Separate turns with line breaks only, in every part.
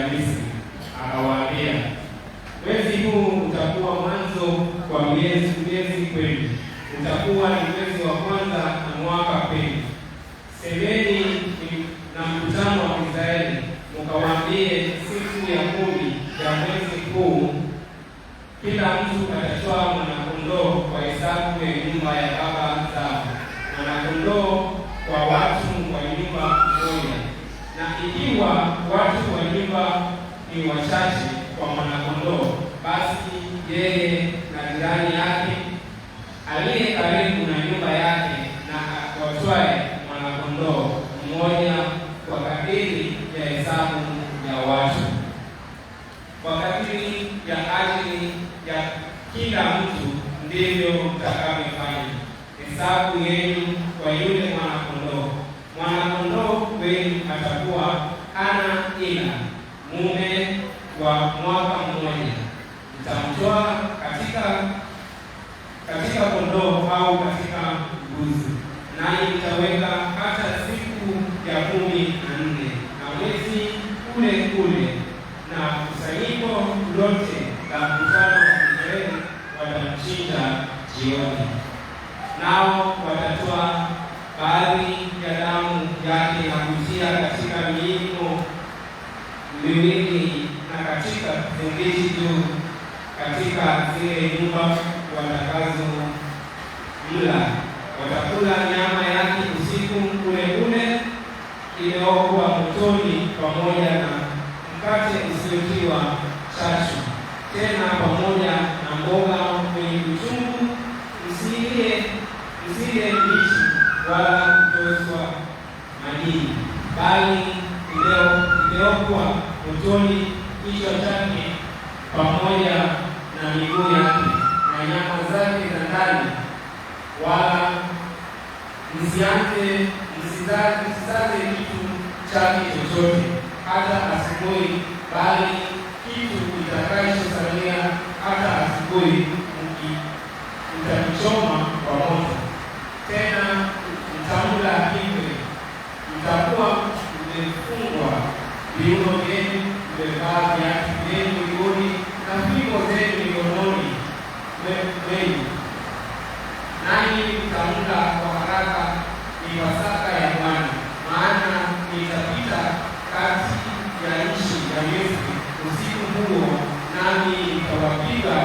ya Misri. Akawaambia, mwezi huu utakuwa mwanzo kwa miezi kwenu, utakuwa ni mwezi wa kwanza na mwaka kwenu. Semeni na mkutano wa Israeli, mkawaambie, siku ya 10 ya mwezi huu kila mtu atatwaa mwanakondoo kwa hesabu ya nyumba ya baba zao, mwanakondoo kwa watu wa nyumba moja. Na ikiwa watu wa nyumba ni wachache kwa mwanakondoo, basi yeye na jirani yake aliye karibu na nyumba yake na watwae mwanakondoo mmoja kwa kadiri ya hesabu ya watu, kwa kadiri ya ajili ya kila mtu ndivyo mtakavyofanya hesabu yenu kwa yule mwanakondoo. Mwanakondoo wenu atakuwa hana ila, mume wa mwaka mmoja. Mtamtoa katika kondoo au katika mbuzi, nanyi mtaweka hata siku ya 14 na mwezi ule ule, na kusanyiko lote la mkutano wa Israeli watamchinja jioni. Nao watatoa baadhi ya damu yake na kutia katika miimo miwili na katika vizingiti juu katika zile nyumba watakazo mla. Watakula nyama yake usiku ule ule imeokwa motoni, pamoja na mkate usiotiwa chachu, tena pamoja na mboga mwenye uchungu. Msile mbichi wala kutoswa madini, bali imeokwa motoni, kichwa chake pamoja na miguu yake na nyama zake za ndani. Wala msisaze kitu chake chochote hata asubuhi, bali kitu kitakachosalia hata asubuhi mtakichoma kwa moto. Tena mtamla hivyo, mtakuwa mmefungwa viuno vyenu, mmevaa viatu vyenu miguuni na fimbo zenu mikononi mwenu, nanyi mtamla kwa haraka. Ni Pasaka ya Bwana. Maana nitapita kati ya nchi ya Misri usiku huo, nami nitawapiga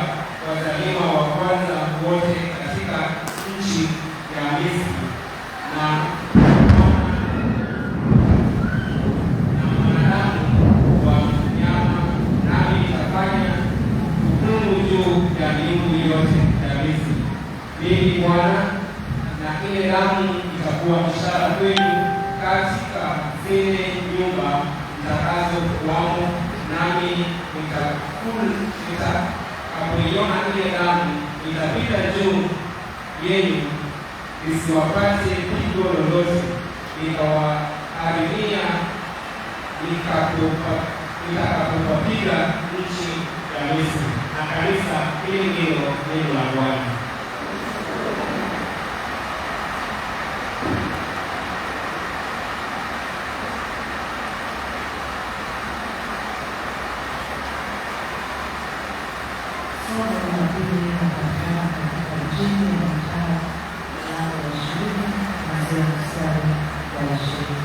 wazaliwa wa kwanza wote katika nchi ya Misri, na mwanadamu wa mnyama, nami nitafanya hukumu juu ya miungu yote ya Misri. Mimi Bwana. Na ile damu itakuwa ishara kwenu katika zile nyumba mtakazokuwamo, nami nitakapoiona ile damu nitapita juu yenu, isiwapate pigo lolote nikawaharibia nitakapowapiga nchi ya Misri. Na kanisa, hili ndilo neno la Bwana.
Somo la pili linapatikana katika Injili ya Mathayo mlango wa 20 kuanzia mstari wa 20.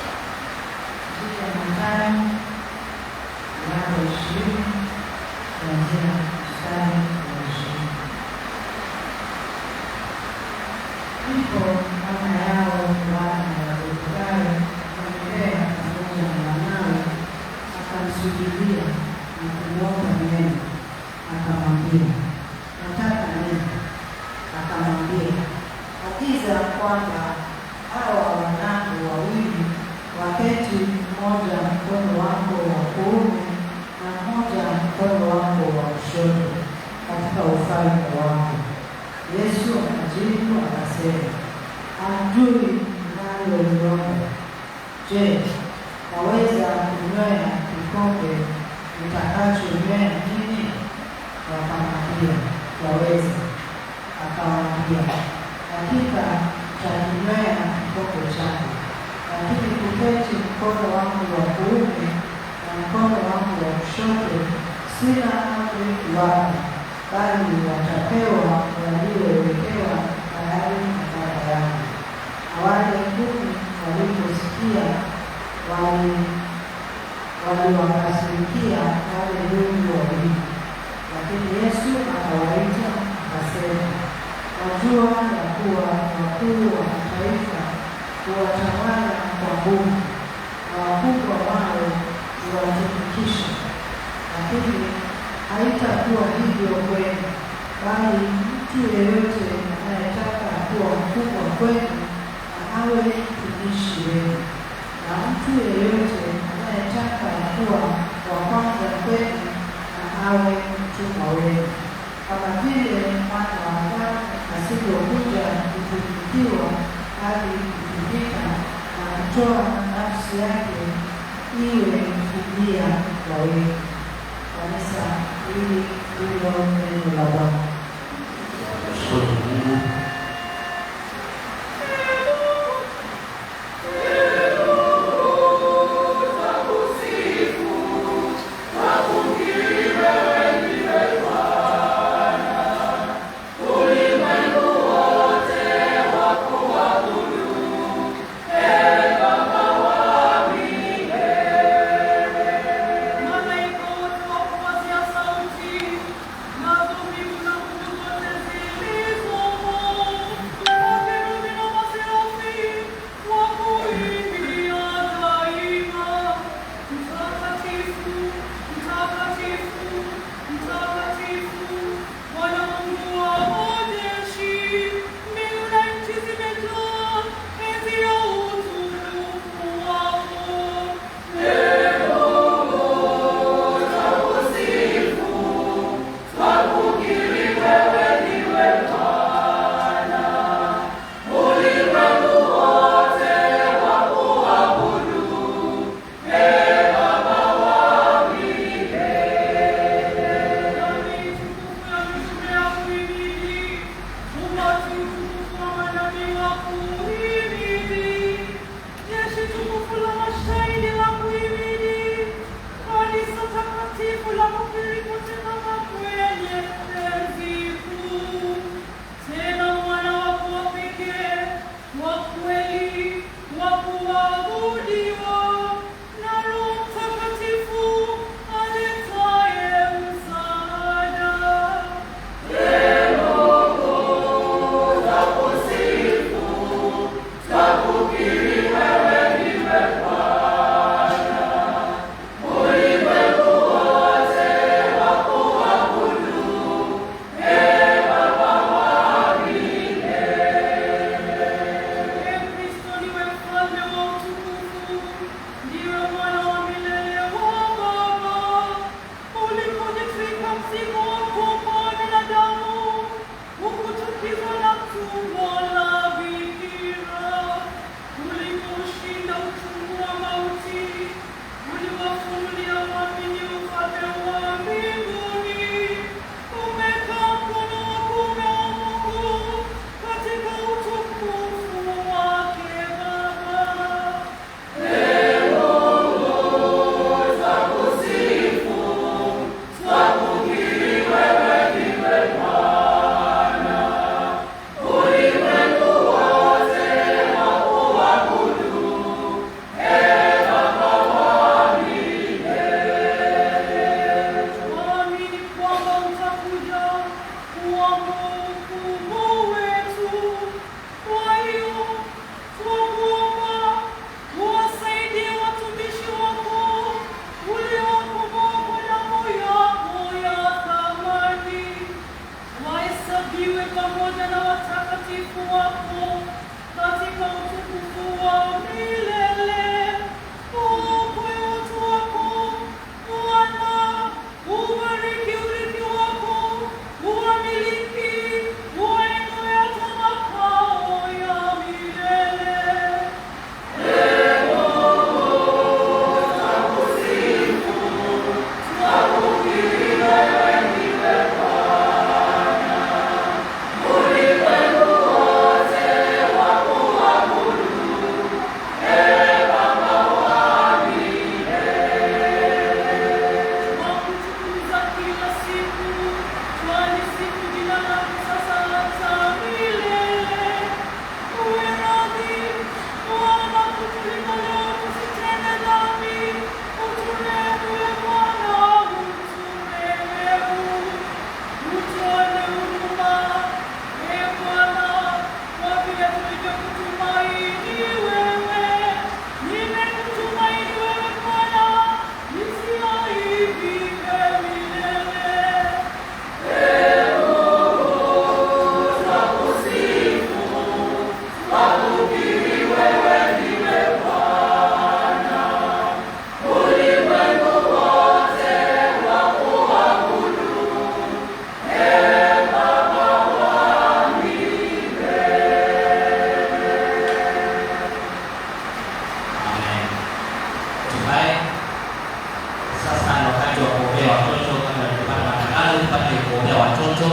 Injili ya Mathayo mlango wa 20 kuanzia mstari wa 20. Ndipo mama yao wana wa Zebedayo wakamwendea pamoja na wanawe, akamsujudia na kumwomba neno. Akamwambia, nataka nini? Akamwambia, agiza kwamba hawa wanangu wawili waketi, mmoja mkono wako wa kuume na mmoja mkono wako wa kushoto, katika ufalme wako. Yesu akajibu akasema, hamjui mnaloliomba. Je, waweza kunywea kikombe nitakachonywea mimi? Wakamwambia, waweza. Akawaambia, hakika mtakinywea kikombe changu, Sina amri kuwapa, bali watapewa waliowekewa tayari na Baba yangu. Na wale 10 waliposikia waliwakasirikia wale ndugu wawili. Lakini Yesu akawaita akasema, najua ya kuwa wakuu wa mataifa huwatawala kwa nguvu, na wakubwa wao huwatumikisha. Lakini haitakuwa hivyo kwenu, bali mtu yeyote anayetaka kuwa mkubwa kwenu na awe mtumishi wenu, na mtu yeyote anayetaka kuwa wa kwanza kwenu na awe mtumwa wenu, kama vile Mwana wa Adamu asivyokuja kutumikiwa, bali kutumika na kutoa nafsi yake iwe fidia kwa wengi. Kanisa, hili ndilo neno la Bwana.
Shukuru Mungu.
Malaika wote wa kupazia sauti, nazo mbingu na
Tukae. Sasa ni wakati wa kuombea watoto, kama tulipata matangazo, tupate kuombea watoto,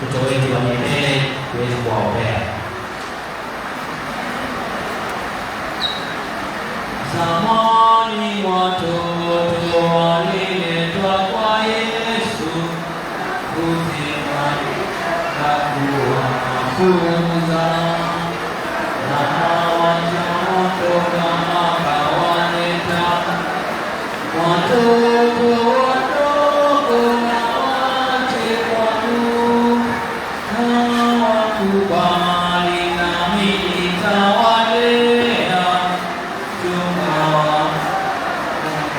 watoto wetu walio mbele tuweze kuwaombea. Zamani watoto waliletwa kwa Yesu kuzimarisha kuwafunza, na watoto kama kawaleta watoto wadogo na waje kwangu, hawakubali nami nitawalea, tukawa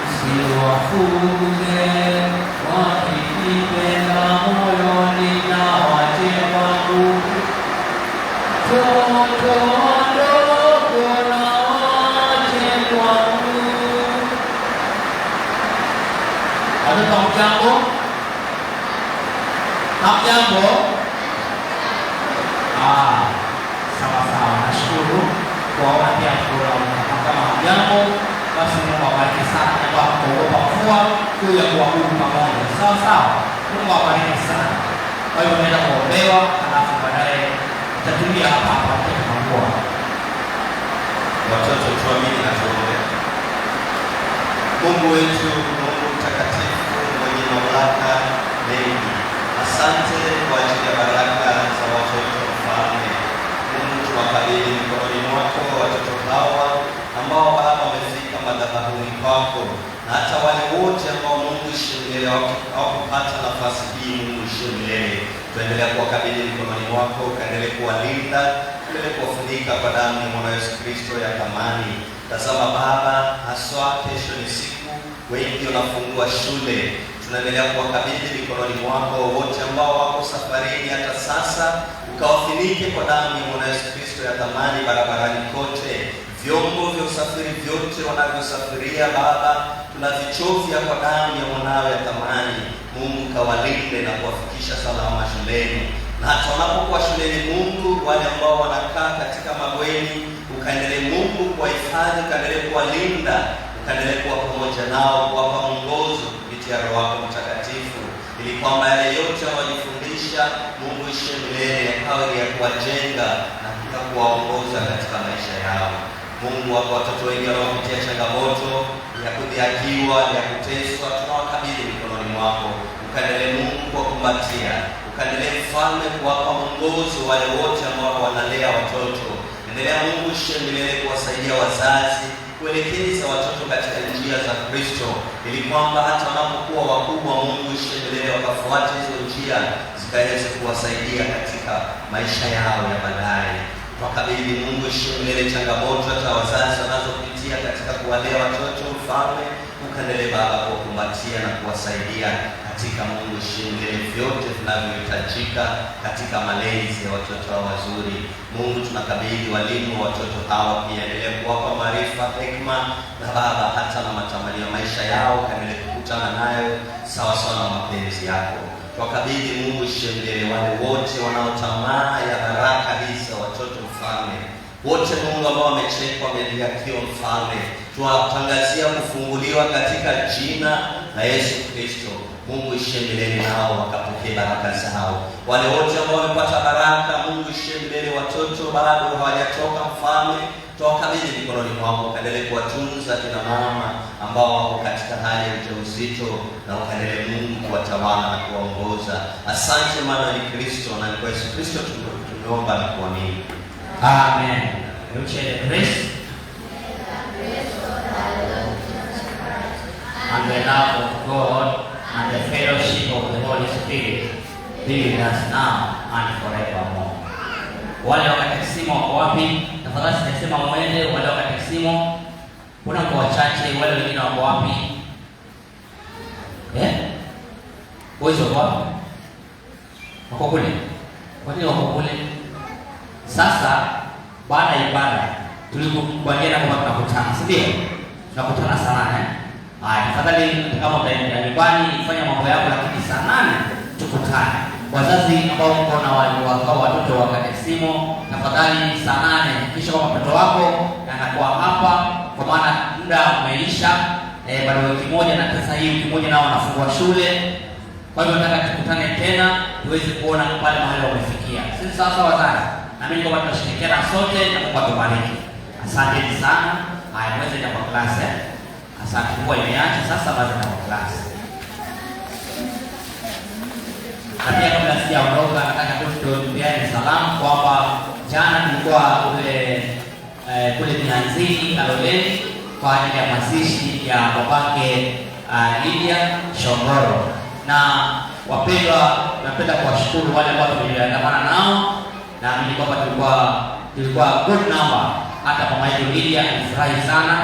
msiwafukuze, wakinipenda moyoni na waje kwangu. Watoto wadogo na waje kwangu. Watoto hamjambo? Hamjambo? Ah, sawa sawa, nashukuru kuwaona pia kama hamjambo. Basi Mungu awabariki sana, na kuogopa mvua kuja kuabudu pamoja. Sawa sawa, Mungu awabariki sana. Kwa hiyo tunaenda kuombewa, halafu baadaye tutatumia hapa hapa kwa.
Watoto tuamini na tuombe. Mungu wetu, Mungu mtakatifu, mwenye mamlaka mengi, asante kwa ajili ya baraka za watoto mfalme. Mungu, tuwakabidhi mikononi mwako watoto hawa ambao Baba wamefika madhabahuni kwako, na hata wale wote ambao Mungu ishi milele hawakupata nafasi hii. Mungu ishi milele, tuendelea kuwakabidhi mikononi mwako, ukaendelee kuwalinda, uendelee kuwafunika kwa damu ya mwana Yesu Kristo ya thamani. Tazama Baba, haswa kesho ni siku wengi wanafungua shule, tunaendelea kuwakabidhi mikononi mwako wote ambao wako safarini hata sasa, ukawafunike kwa damu ya mwana Yesu Kristo ya thamani barabarani kote, vyombo vya usafiri vyote wanavyosafiria Baba, tunavichovya kwa damu ya mwanao ya thamani. Mungu kawalinde na kuwafikisha salama shuleni, na hata wanapokuwa shuleni, Mungu, wale ambao wanakaa katika mabweni, ukaendelee Mungu kuwahifadhi, ukaendelee kuwalinda, ukaendelee kuwa pamoja nao, kuwapa mwongozo kupitia Roho wako Mtakatifu, ili kwamba yale yote wanajifundisha, Mungu ishe milele, yakawe ni ya kuwajenga na pia kuwaongoza katika maisha yao. Mungu, wako watoto wengi wanaopitia changamoto ya kudhihakiwa, ya kuteswa, tunawakabidhi mikononi mwako, ukaendelee Mungu kuwakumbatia, ukaendelee Mfalme kuwapa mwongozo wale wote ambao wanalea watoto. Endelea Mungu ishe milele kuwasaidia wazazi kuelekeza watoto katika njia za Kristo, ili kwamba hata wanapokuwa wakubwa, Mungu ishe milele wakafuata hizo njia zikaweze kuwasaidia katika maisha yao ya baadaye. Wakabidhi Mungu ishe milele changamoto hata wazazi wanazopitia katika kuwalea watoto, Mfalme, ukaendelee Baba kuwakumbatia na kuwasaidia katika Mungu ishe milele vyote vinavyohitajika katika malezi ya watoto hawa wazuri. Mungu, tunakabidhi walimu wa watoto hawa pia, endelee kuwapa maarifa, hekima na Baba hata na matamanio ya maisha yao, ukaendelee kukutana nayo sawa sawa na mapenzi yako. Twakabidhi Mungu ishe milele wale wote wanaotamaa ya baraka hizi za watoto Mfalme, wote Mungu ambao wamechekwa, wamedhihakiwa Mfalme, tuwatangazia kufunguliwa katika jina la Yesu Kristo. Mungu ishe milele nao wakapokee baraka zao. Wale wote ambao wamepata baraka, Mungu ishe milele, watoto bado hawajatoka Mfalme, tuwakabidhi mikononi mwako, ukaendelee kuwatunza kina mama ambao wako katika hali ya ujauzito, na ukaendelee Mungu kuwatawala na kuwaongoza. Asante, maana ni Kristo na ni kwa Yesu Kristo tumeomba na kuamini.
Amen. We share the grace and the love of God and the fellowship of the Holy Spirit be with us now and forevermore. Wale wa katekisimu wako wapi? Tafadhali sijasema mwende. Wale wa katekisimu, kuna kwa wachache, wale wengine wako wapi? Eh? Boys wako wapi? Wako kule. Kwa nini wako kule? Sasa baada ya ibada tulikubaliana kwamba tunakutana, si ndio? Tunakutana saa 8. Haya, tafadhali kama utaenda nyumbani fanya mambo yako, lakini saa 8 tukutane. Wazazi ambao mko na watoto wa katekisimu, tafadhali saa 8 kisha kama mtoto wako anakuwa hapa, kwa maana Muda umeisha, bado wiki moja, na sasa hii wiki moja nao wanafungua shule. Kwa hivyo nataka tukutane tena tuweze kuona pale mahali wamefikia. Sisi sasa wazazi, naamini kwamba tunashirikiana sote na Mungu atubariki. Asanteni sana. Haya, mweze enda kwa klasi. Asante, mvua imeacha sasa, basi na kwa klasi. Na pia kabla sijaondoka, nataka tu tupeane salamu kwamba jana tulikuwa kule Mianzini Kaloleni kwa ajili ya mazishi ya babake Lydia Shongoro. Na wapendwa, napenda kuwashukuru wale ambao tuliandamana nao. Naamini kwamba tulikuwa good number. Hata mama yetu Lydia alifurahi sana,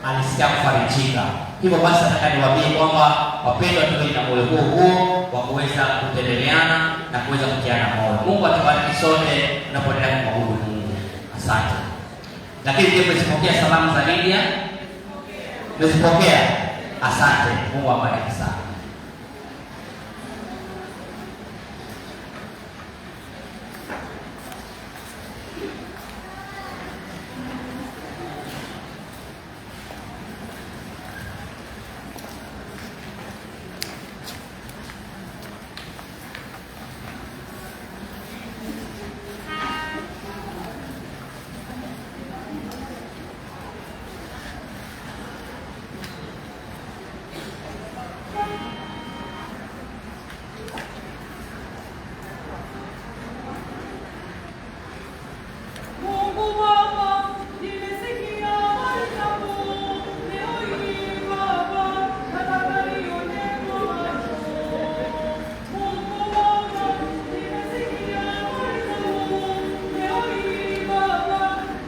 alisikia kufarijika. Hivyo basi nataka niwaambie kwamba wapendwa, tuwe na moyo huo huo wa kuweza kutembeleana na kuweza kutiana moyo. Mungu atubariki sote tunapoendelea kumwabudu Mungu. Asante. Lakini pia mmezipokea salamu za Lydia? Mmezipokea? Asante. Mungu awabariki sana.
Mungu Baba, nimesikia habari zako. Leo hii Baba, nataka nione kwa macho. Mungu Baba, nimesikia habari zako. Leo hii Baba,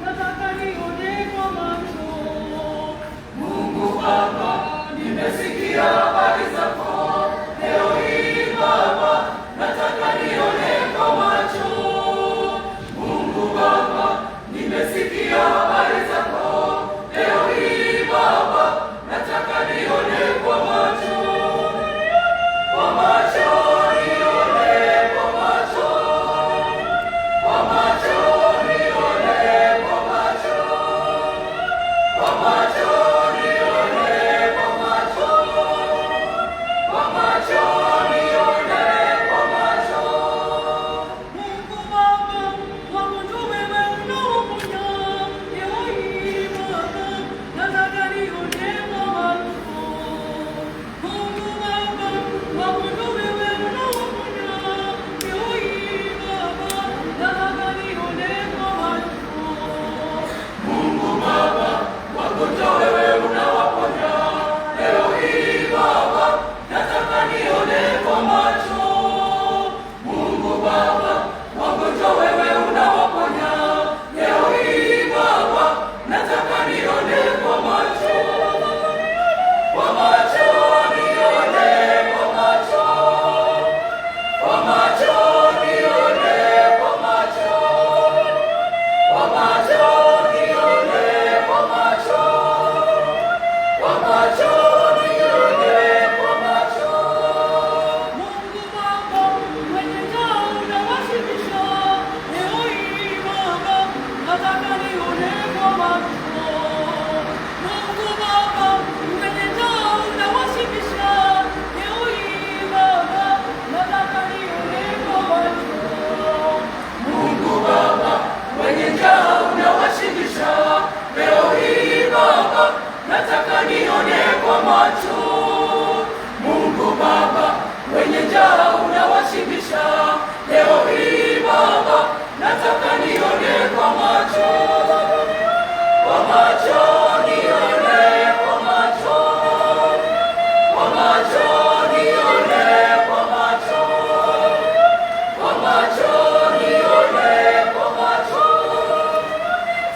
nataka nione kwa macho. Mungu Baba, nimesikia habari zako. Leo hii Baba, nataka nione kwa macho. Mungu Baba, nimesikia habari zako. Leo hii Baba, nataka nione kwa macho. Kwa macho nione, kwa macho. Kwa macho nione, kwa macho. Kwa macho nione, kwa macho. Kwa macho nione, kwa macho. Mungu Baba, wagonjwa wewe unawaponya. Leo hii Baba, nataka nione kwa macho. Mungu Baba, wagonjwa wewe unawaponya. Leo hii Baba, nataka nione kwa macho. Mungu Baba, wagonjwa wewe unawaponya. Leo hii Baba, nataka nione kwa macho. Mungu Baba, wagonjwa wewe unawaponya. Leo hii Baba, nataka nione kwa macho. Kwa macho nione, kwa macho. Kwa macho nione, kwa macho. Kwa macho nione, kwa macho. Kwa macho nione, kwa macho. Mungu Baba, mwenye njaa unawashibisha. Leo hii Baba, nataka nione kwa macho. Mungu Baba, mwenye njaa unawashibisha. Leo hii Baba, nataka nione kwa macho. Mungu Baba, mwenye njaa unawashibisha. Leo hii Baba, nataka nione kwa macho. Mungu Baba, mwenye njaa unawashibisha. Leo hii Baba, nataka nione kwa macho. Kwa macho nione, kwa macho. Kwa macho nione, kwa macho. Kwa macho nione, kwa macho.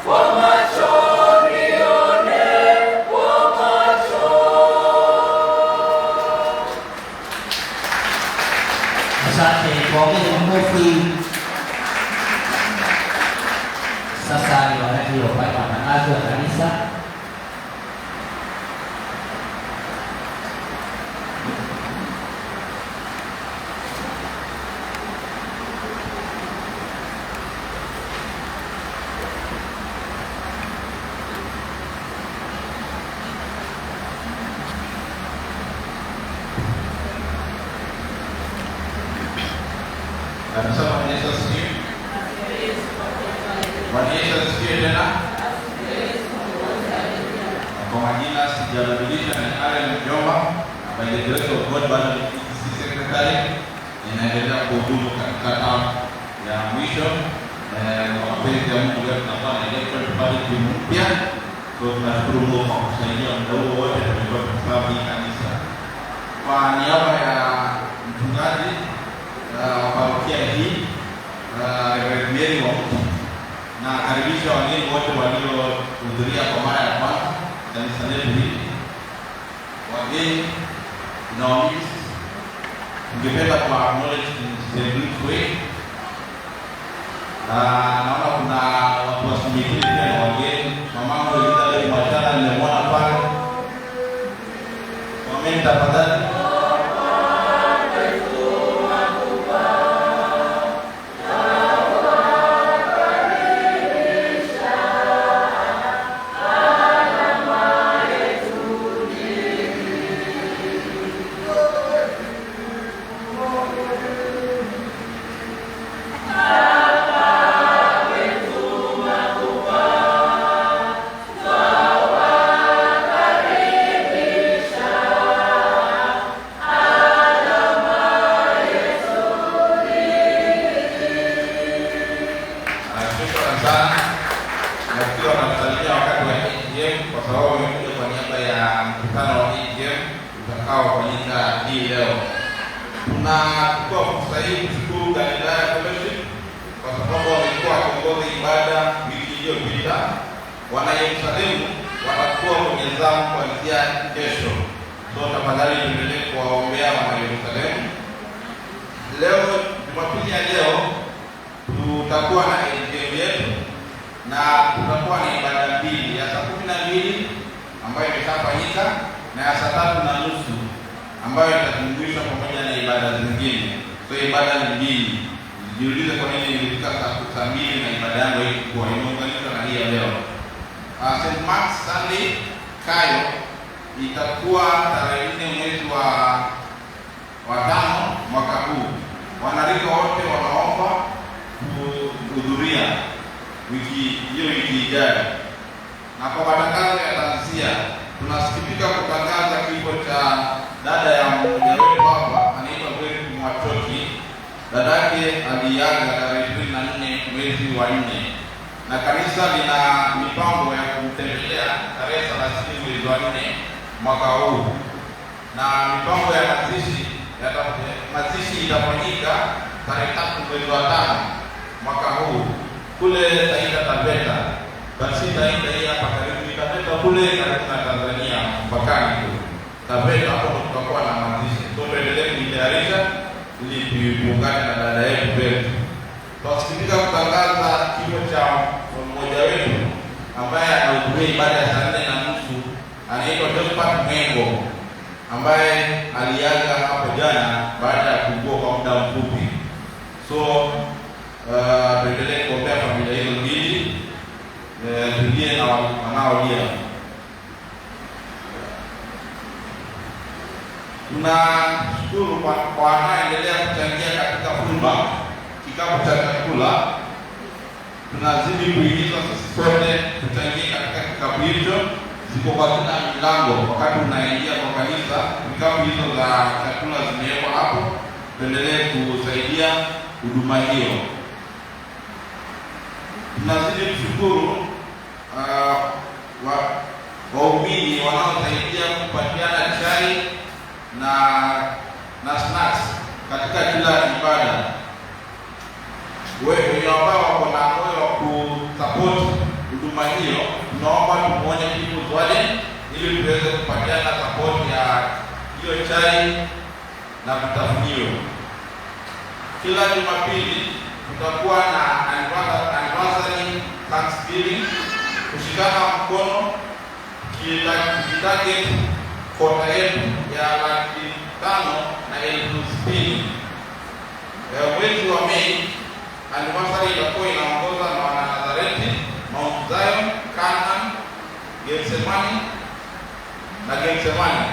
Kwa macho nione, kwa macho.
Asante, tuwaongeze makofi. Sasa ni wakati wa kupata matangazo ya kanisa.
Kanisa, Bwana Yesu asifiwe. Bwana Yesu asifiwe tena. Kwa majina sijabadilisha, ni Allen Mjomba, by the grace of God bado ni PCC secretary, ninaendelea kuhudumu katika term ya mwisho. Kwa mapenzi ya Mungu leo tunakuwa na election, tupate timu mpya. So tunashukuru Mungu kwa kusaidia muda huo wote tumekuwa tukiserve hii kanisa. Kwa niaba ya mchungaji wa parokia hii, Reverend Mary Wambuti, na karibisha wageni wote waliohudhuria kwa mara ya kwanza kanisa letu hili. Wageni tunawamiss, tungependa kwa acknowledge in the brief way. Na naona kuna watu wa Sumitini pia ni wageni. Mamangu Elizabeth Mwachala nimemwona pale. Wameni tafadhali. Shukrani sana. Nafikiri wanatusalimia wakati wa AGM kwa sababu wamekuja kwa niaba ya mkutano wa AGM utakaofanyika hii leo. Tunachukua fursa hii kushukuru Galilaya Fellowship kwa sababu wamekuwa wakiongoza ibada wiki iliyopita. Wana Yerusalemu watakuwa kwenye zamu kuanzia kesho. So tafadhali tuendelee kuwaombea wana Yerusalemu. Leo Jumapili ya leo tutakuwa na AGM yetu na tutakuwa na ibada mbili, ya saa 12 ambayo imeshafanyika na ya saa 3:30 ambayo itajumuishwa pamoja na ibada zingine. So ibada ni mbili. Jiulize kwa nini nilifika saa 2 na ibada yangu haikuwa imeunganishwa na hii ya leo. St. Mark's Sunday Kayo itakuwa tarehe 4 mwezi wa 5 mwaka huu. Wanarika wote wanaomba kuhudhuria wiki hiyo, wiki ijayo. Na kwa matangazo ya tanzia, tunasikitika kutangaza kifo cha dada ya mmoja wetu hapa, anaitwa Grace Mwachoki. Dadake aliaga tarehe 24 mwezi wa 4, na kanisa lina mipango ya kumtembelea tarehe 30 mwezi wa 4 mwaka huu, na mipango ya mazishi itafanyika tarehe 3 mwezi wa 5 mwaka huu kule Taita Taveta. Basi Taita hii hapa karibu ni Taveta kule karibu na Tanzania mpakani kule Taveta, hapo ndo tutakuwa na mazishi. So tuendelee kujitayarisha ili tuungane na dada yetu Bertha. Tunasikitika kutangaza kifo cha mmoja wetu ambaye anahudhuria ibada ya saa 4:30, anaitwa Josephat Mwengo ambaye aliaga hapo jana baada ya kuugua kwa muda mfupi. So tuendelee kuombea familia hizo mbili, tulie na wanaolia. Tunashukuru kwa wanaoendelea kuchangia katika food bank, kikapu cha chakula. Tunazidi kuhimizwa sisi sote tuchangie katika kikapu hicho. Ziko kwa kila milango, wakati unaingia kwa kanisa, vikapu hizo za chakula zimewekwa hapo. Tuendelee kusaidia huduma hiyo. Tunazidi kushukuru waumini wanaosaidia kupatiana chai na snacks katika kila ibada. Wewe wenye ambao wako na moyo wa kusupport huduma hiyo, tunaomba tumuone People's Warden ili tuweze kupatiana support ya hiyo chai na vitafunio. Kila Jumapili tutakuwa na anniversary Thanksgiving, kushikana mkono tukitarget kota yetu ya 560,000. Mwezi wa Mei anniversary itakuwa inaongozwa na Wanazareti, Mount Zion, Canaan, Getsemani na Getsemani,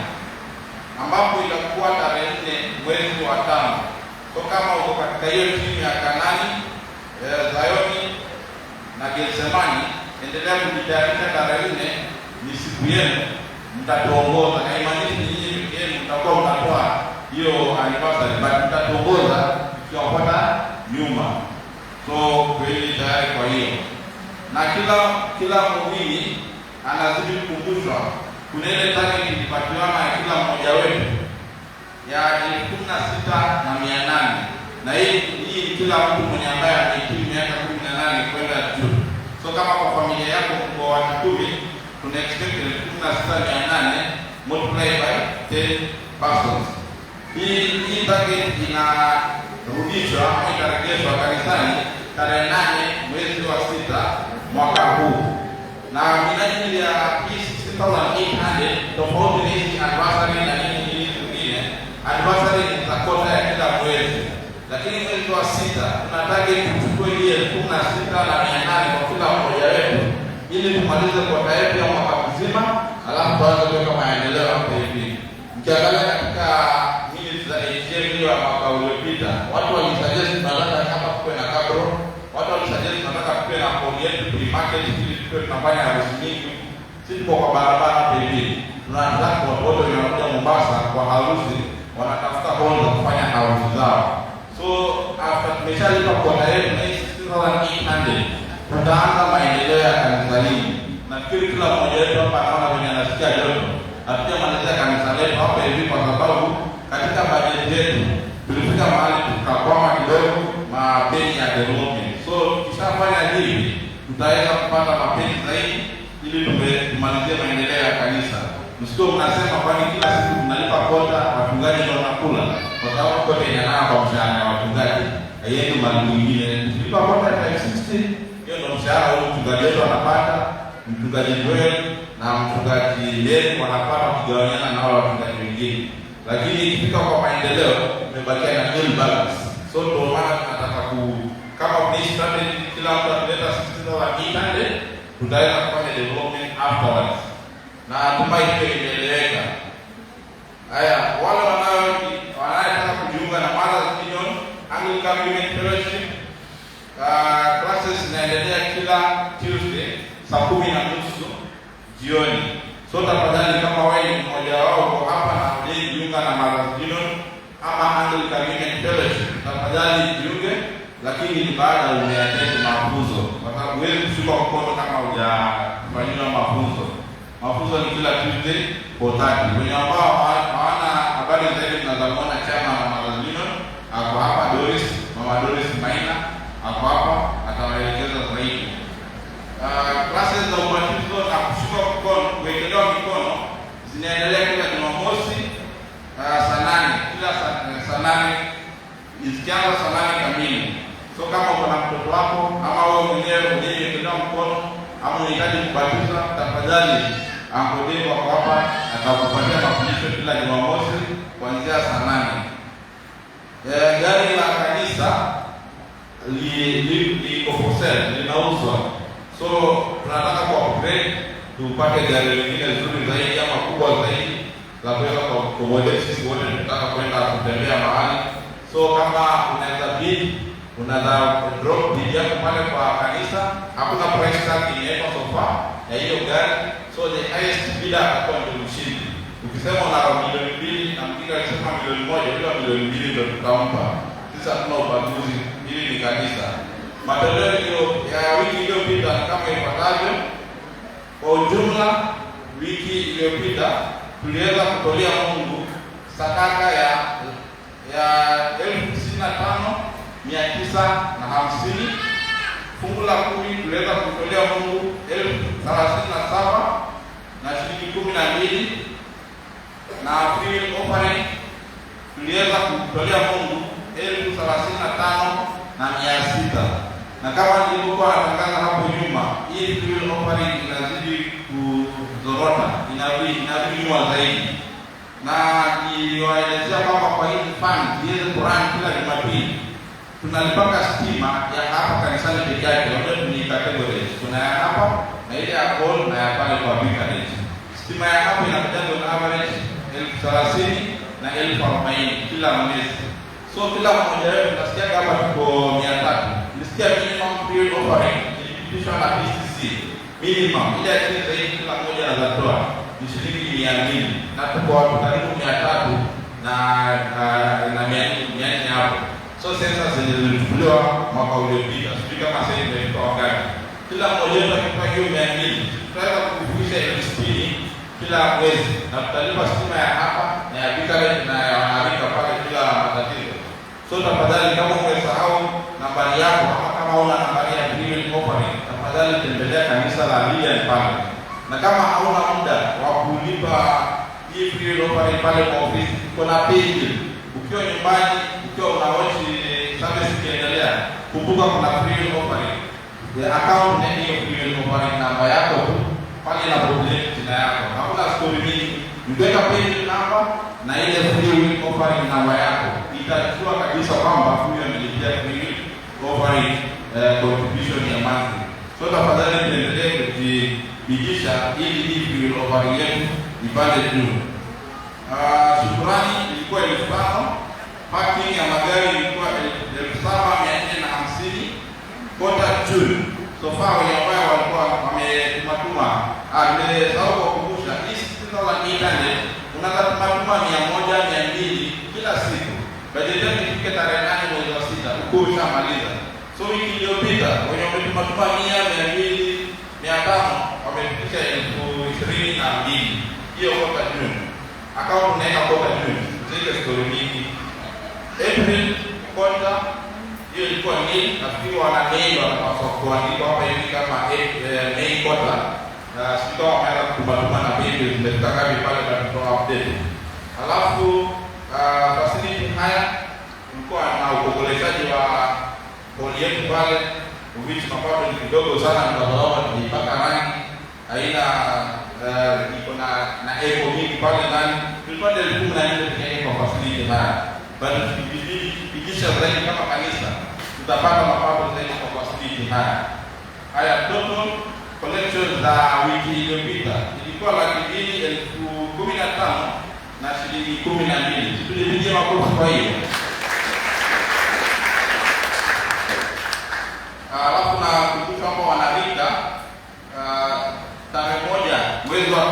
ambapo itakuwa tarehe 4 mwezi wa 5. So kama uko katika hiyo timu ya Kanani, Zayoni na Getsemani, endelea kujitayarisha. Tarehe 4 ni siku yenu, mtatuongoza. Haimaanishi nyinyi peke yenu mtakuwa mnatoa hiyo anniversary, but mtatuongoza tukiwafuata nyuma. So kweli tayari kwa hiyo, na kila muumini anazidi kukumbushwa kuna ile target ilipatiwana ya kila mmoja wetu ya 16,800, na hii ni kila mtu mwenye ambaye amehitimu miaka 18 kwenda juu. So kama kwa familia yako mko watu 10, tuna expect 16,800 multiply by 10 persons. Hii target inarudishwa ama itaregeshwa kanisani tarehe 8 mwezi wa 6 mwaka huu, na minajili ya hii 16,800 tofauti na hizi anniversary na nini nini zingine. Anniversary ni za kota ya kila mwezi, lakini mwezi wa 6 tunataka tuchukue hii 16,800 kwa kila mmoja wetu ili tumalize kota yetu ya mwaka mzima, alafu tuanze kuweka maendeleo hapo hivi. Mkiangalia katika minutes za AGM hiyo ya mwaka uliopita, watu walisuggest tunataka hapa kuwe na cabro, watu walisuggest tunataka kuwe na hall yetu pre-market ili tuwe tunafanya harusi nyingi. Sisi tuko kwa barabara hapa hivi, tunataka watu wote wenye wanakuja Mombasa kwa harusi wanatafuta hall za kufanya harusi zao. So after tumeshalipa kota yetu na hii 16,800 tutaanza maendeleo ya kanisa hili. Nafikiri kila mmoja wetu hapa anaona venye anasikia joto. Hatujamalizia kanisa letu hapa hivi kwa sababu katika bajeti yetu tulifika mahali tukakwama kidogo mapeni ya development. So tukishafanya hivi tutaweza kupata mapeni zaidi ili tumalizie maendeleo ya kanisa. Msio mnasema kwani kila siku tunalipa kota, wachungaji ndio wanakula, kwa sababu kota inalala kwa mshahara wa wachungaji, haiendi mahali kwingine. Tukilipa kota ya 560, hiyo ndio mshahara huyu mchungaji wetu anapata, mchungaji Joel na mchungaji Len wanapata wakigawanyana na wale wachungaji wengine, lakini ikifika kwa maendeleo imebakia na nil balance. So ndio maana tunataka ku kama kuna strategy, kila mtu akileta 16,800 tutaweza kufanya development afterwards, na natumai hiyo imeeleweka. Haya, wale wanayotaka kujiunga na Mothers Union Anglican Women Fellowship, classes zinaendelea kila Tuesday saa 10:30 jioni. So tafadhali, kama wewe ni mmoja wao uko hapa na hujajiunga na Mothers Union ama Anglican Women Fellowship, tafadhali jiunge, lakini ni baada umeattend mafunzo, kwa sababu huwezi kushika mkono kama hujafanyiwa mafunzo. Mafunzo ni kila Tuesday 4:30. Wenye ambao hawana habari zaidi, mnaweza muona chama na Mothers Union ako hapa, Doris, Mama Doris Maina ako hapa, atawaelekeza zaidi. Classes za ubatizo na kushika mkono, kuwekelewa mikono zinaendelea kila Jumamosi saa 8, kila saa 8, zikianza saa 8 kamili. So kama uko na mtoto wako ama wewe mwenyewe uliyewekelewa mkono ama unahitaji kubatizwa, tafadhali Uncle Dave wako hapa, atakupatia mafundisho kila Jumamosi kuanzia saa 8. Gari la kanisa liko for sale, linauzwa. So tunataka ku upgrade tupate gari lingine zuri zaidi ama kubwa zaidi la kuweza kuaccommodate sisi wote tunataka kwenda kutembea mahali. So kama unaweza bid, unaweza drop bid yako pale kwa kanisa. Hakuna price tag imewekwa so far ya hiyo gari, so the highest bidder atakuwa ndio mshindi. Ukisema una 2 milioni na mwingine akisema 1 milioni, yule wa 2 milioni ndio tutampa. Sisi hatuna ubaguzi, hili ni kanisa. Matoleo hiyo ya wiki iliyopita ni kama ifuatavyo. Kwa ujumla, wiki iliyopita tuliweza kutolea Mungu sadaka ya 95,950. Fungu la 10 tuliweza kumtolea Mungu 37,000 na shilingi 12, na free will offering tuliweza kumtolea Mungu 35,600. Na kama nilivyokuwa natangaza hapo nyuma, hii free will offering inazidi kuzorota, inarudi nyuma zaidi, na niliwaelezea kwamba kwa hii fund iweze kurun kila Jumapili tunalipanga stima ya hapa kanisani peke yake. Unajua ni categories, kuna ya hapa na ile ya hall na ya pale kwa vicarage. Stima ya hapa inakuja on average 30,000 na 40,000 kila mwezi. So kila mmoja wetu nasikia kama tuko 300. Nilisikia minimum free offering ilipitishwa na PCC. Minimum ile ya chini zaidi kila mmoja anatoa ni shilingi 200, na tuko watu karibu 300 na 400 hapo. So sensa zenye zilichukuliwa mwaka uliopita, sijui kama sasa hivi imefika wakati. Kila mmoja wetu akitoa hiyo 200, tutaweza kufikisha 60,000 kila mwezi, na tutalipa stima ya hapa na ya Vicarage na ya wanarika pale bila matatizo. So tafadhali, kama umesahau nambari yako ama kama una nambari ya free will offering, tafadhali tembelea kanisa la Lilian pale. Na kama hauna muda wa kulipa hii free will offering pale kwa ofisi, kuna paybill. Ukiwa nyumbani, ukiwa unawatch service ikiendelea, kumbuka kuna free will offering. The account name, hiyo free will offering namba yako tu pale ina populate jina yako. Hakuna story mingi. Ukiweka paybill number na ile free will offering namba yako, itajua kabisa kwamba huyu amelipia free will offering contribution ya monthly. So tafadhali tuendelee kujibidisha ili hii free will offering yetu ipande juu. Shukurani ilikuwa 5,000, parking ya magari ilikuwa 7,450, quarter June. So far wenye ambao walikuwa wametumatuma, nimesahau kuwakumbusha hii 6800 unaweza tumatuma 100, 200 kila siku. By the time ifike tarehe 8 mwezi wa 6 uko ushamaliza. So wiki iliyopita wenye wametumatuma 100, 200, 500 wamefikisha 22,000. Hiyo quarter June. Account unaweka quarter June. Zile story mingi. April quarter hiyo ilikuwa ni, nafikiri wana May wanapaswa kuandika hapa hivi kama May quarter. Na sijui kama wameanza kutumatuma na paybill zimefika ngapi pale na tutoa update. Alafu facility haya kulikuwa na ukomboleshaji wa holi yetu pale, which mapato ni kidogo sana kwa sababu tuliipaka rangi haina iko na echo mingi pale ndani. Tulipata 14,000 peke yake kwa facility haya. But tukipigisha zaidi kama kanisa tutapata mapato zaidi kwa facility haya. Haya, total collection za wiki iliyopita ilikuwa 215,000 na shilingi 12. Tulipigia makofi kwa hiyo. Alafu na kumbusha kwamba wanarika tarehe 1 mwezi wa 5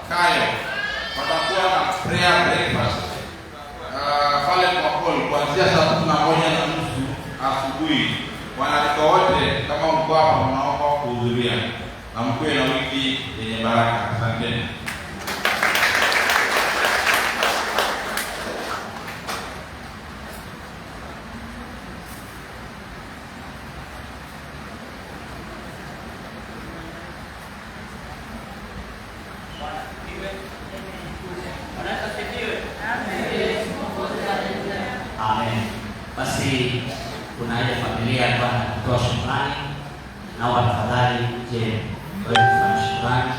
Kayo watakuwa na prayer breakfast pale kwa hall kuanzia saa 11:30 asubuhi. Wanarika wote kama mko hapa mnaomba kuhudhuria na mkuwe na wiki yenye baraka. Asanteni.
Amen. Basi kuna ile familia ambayo anatoa shukrani, naomba tafadhali uje waweze kufanya shukrani.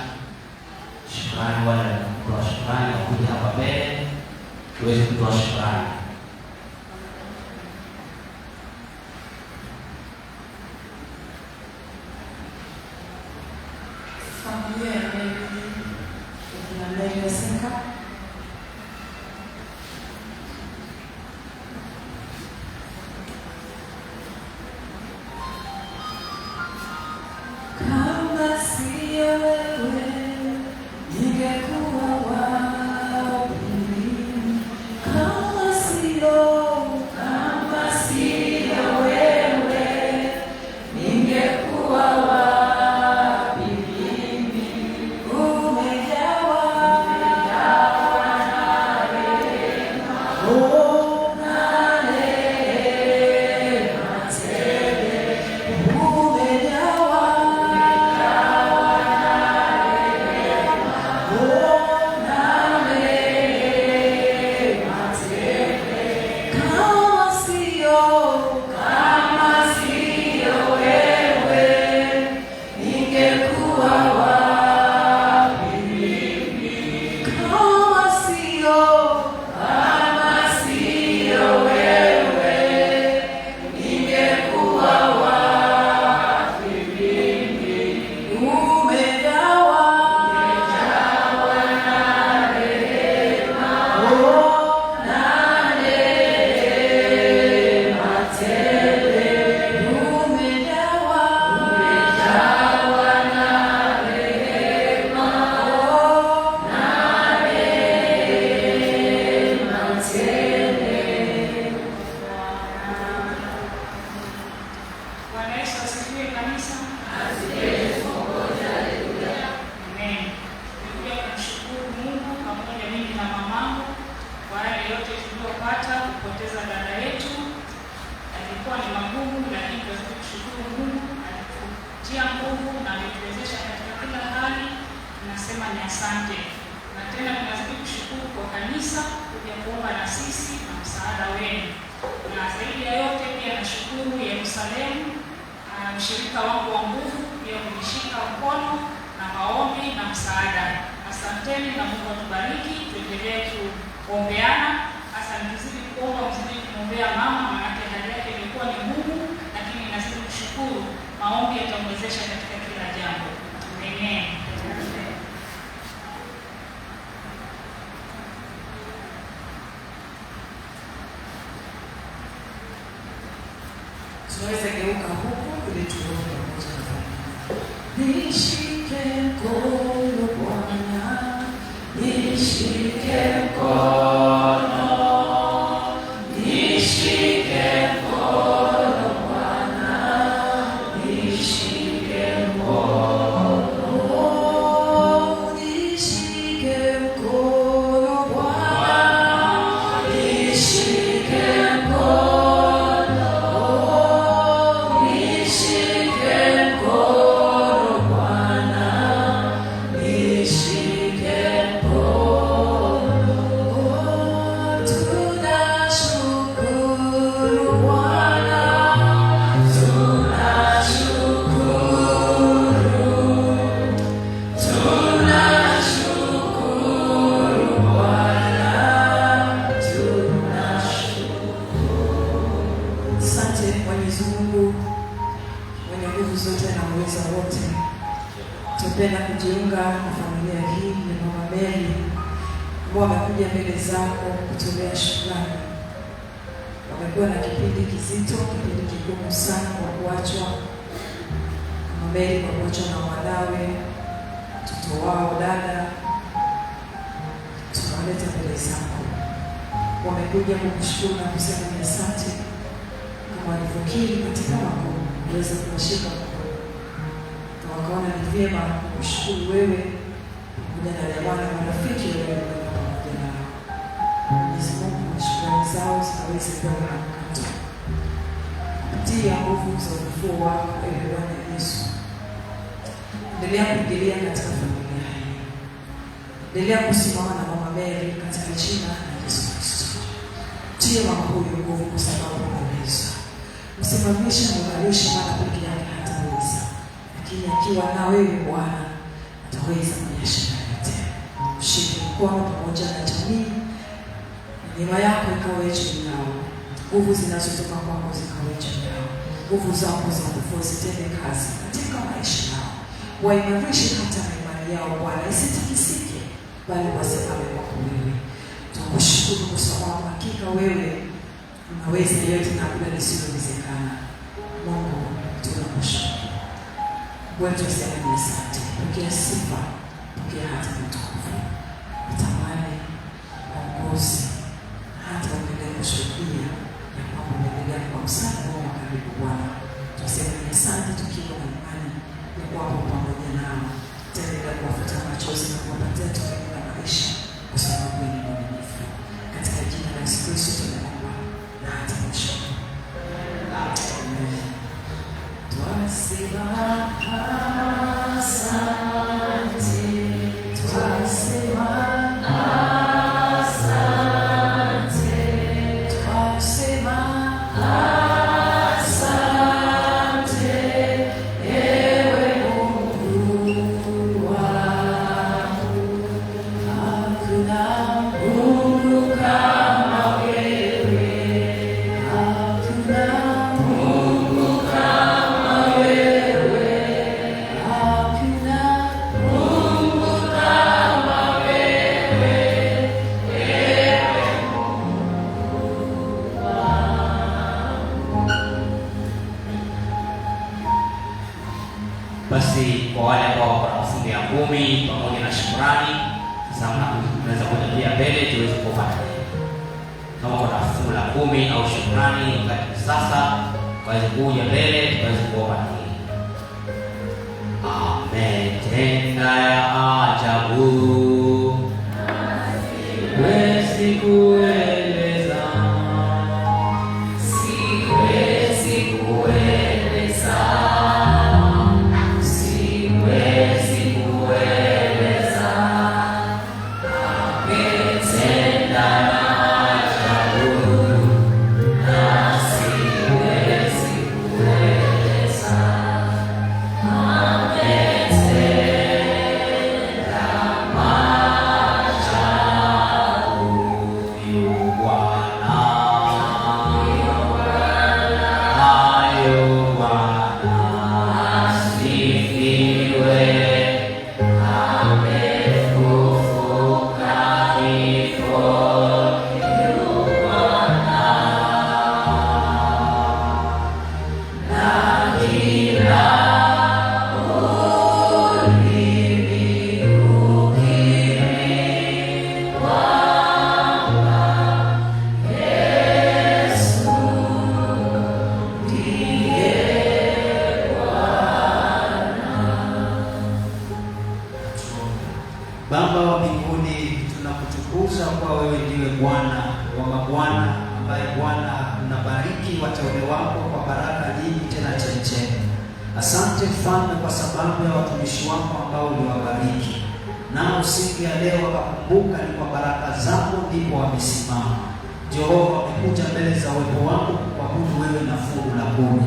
Shukrani, wale wanatoa shukrani wakuja hapa mbele tuweze kutoa shukrani.
Familia ya Mary, kina Mary Yasinka. Kama siyo wewe, ningekuwa wapi? Kama siyo
Tunashukuru Mungu alitutia nguvu na alituwezesha katika kila hali, tunasema ni asante. Na tena tunazidi kushukuru kwa kanisa kuja kuomba na sisi na msaada wenu. Na zaidi ya yote pia nashukuru Yerusalemu, mshirika wangu wa nguvu, pia kunishika mkono na maombi na msaada. Asanteni na Mungu atubariki, tuendelee kuombeana. Hasa mzidi kuomba, mzidi kumwombea mama, maanake hali yake imekuwa ni ngumu, lakini nazidi kushukuru, maombi yatamwezesha katika kila jambo. Amen.
Tunaweza geuka huku ili tuombe pamoja na familia. Nishike mkono Bwana, nishike mkono, nishike mkono Bwana, nishike mkono, nishike mkono Bwana, nishike mkono, nishike mkono Bwana, nishike mkono. Tunashukuru Bwana, tunashukuru, tunashukuru Bwana, tunashukuru. Asante Mwenyezi Mungu mwenye nguvu zote na uwezo wote. Tupenda kujiunga na familia hii ya Mama Mary ambao wamekuja mbele zako kutolea shukrani. Wamekuwa na kipindi kizito, kipindi kigumu sana kwa kuachwa Mama Mary, kwa kuachwa na mwanawe, mtoto wao, dada. Tunawaleta mbele zako. Wamekuja kukushukuru na kusema ni asante kama walivyokiri katika magumu, uweze kuwashika mkono na wakaona ni vyema kukushukuru wewe pamoja na jamaa na marafiki waliokuwa pamoja nao. Mwenyezi Mungu, shukrani zao zikaweze kuwa na mkato kupitia nguvu za ufufuo wako, ewe Bwana Yesu. Endelea kuingilia katika familia hii, endelea kusimama na Mama Mary katika jina la Yesu Kristo. Tie mama huyu nguvu, kwa sababu unaweza msimamishe, muimarishe, maana peke yake hataweza, lakini akiwa na wewe Bwana ataweza kuyashinda yote. Mshike mkono pamoja na jamii, na neema yako ikawe juu yao, nguvu zinazotoka kwako zikawe juu yao, nguvu zako za ufufuo zitende kazi katika maisha yao, waimarishe hata na imani yao Bwana isitikisike, bali wasimame kwako wewe. Tunakushukuru kwa sababu hakika wewe unaweza yote na hakuna lisilowezekana. Mungu, tunakushukuru. Wetu sema ni asante. Pokea sifa, pokea hata utukufu. Utawale, uongozi, hata uendelee kushuhudia ya kwamba umeendelea kwa msaada wao wa karibu Bwana. Tunasema ni asante tukiwa na imani ya kwamba pamoja nao utaendelea kuwafuta machozi na kuwapatia tumaini la maisha, kwa sababu wewe ni mwaminifu. Katika jina la Yesu Kristo tunaomba na hata kushukuru. Amen. Twasema asante, twasema asante, twasema asante, ewe Mungu wangu. Hakuna Mungu kama wewe, hakuna Mungu kama wewe, hakuna Mungu kama wewe, ewe Mungu wangu.
Basi kwa wale ambao wako na mafungu ya 10 pamoja na shukrani, sasa mnaweza kuja pia mbele tuweze kuomba. Kama kuna fungu la 10 au shukrani, wakati sasa waweze kuja mbele tuweze kuomba. Ametenda ya ajabu, siwezi kueleza, siwezi kueleza.
Baba wa mbinguni, tunakutukuza kwa wewe ndiwe Bwana wa mabwana, ambaye Bwana unabariki wateule wako kwa baraka nyingi tena chemchemi. Asante Mfalme kwa sababu ya watumishi wako ambao uliwabariki, nao siku ya leo wakakumbuka ni kwa baraka zako ndipo wamesimama. Jehova, wamekuja mbele za uwepo wako kuabudu wewe na fungu la kumi,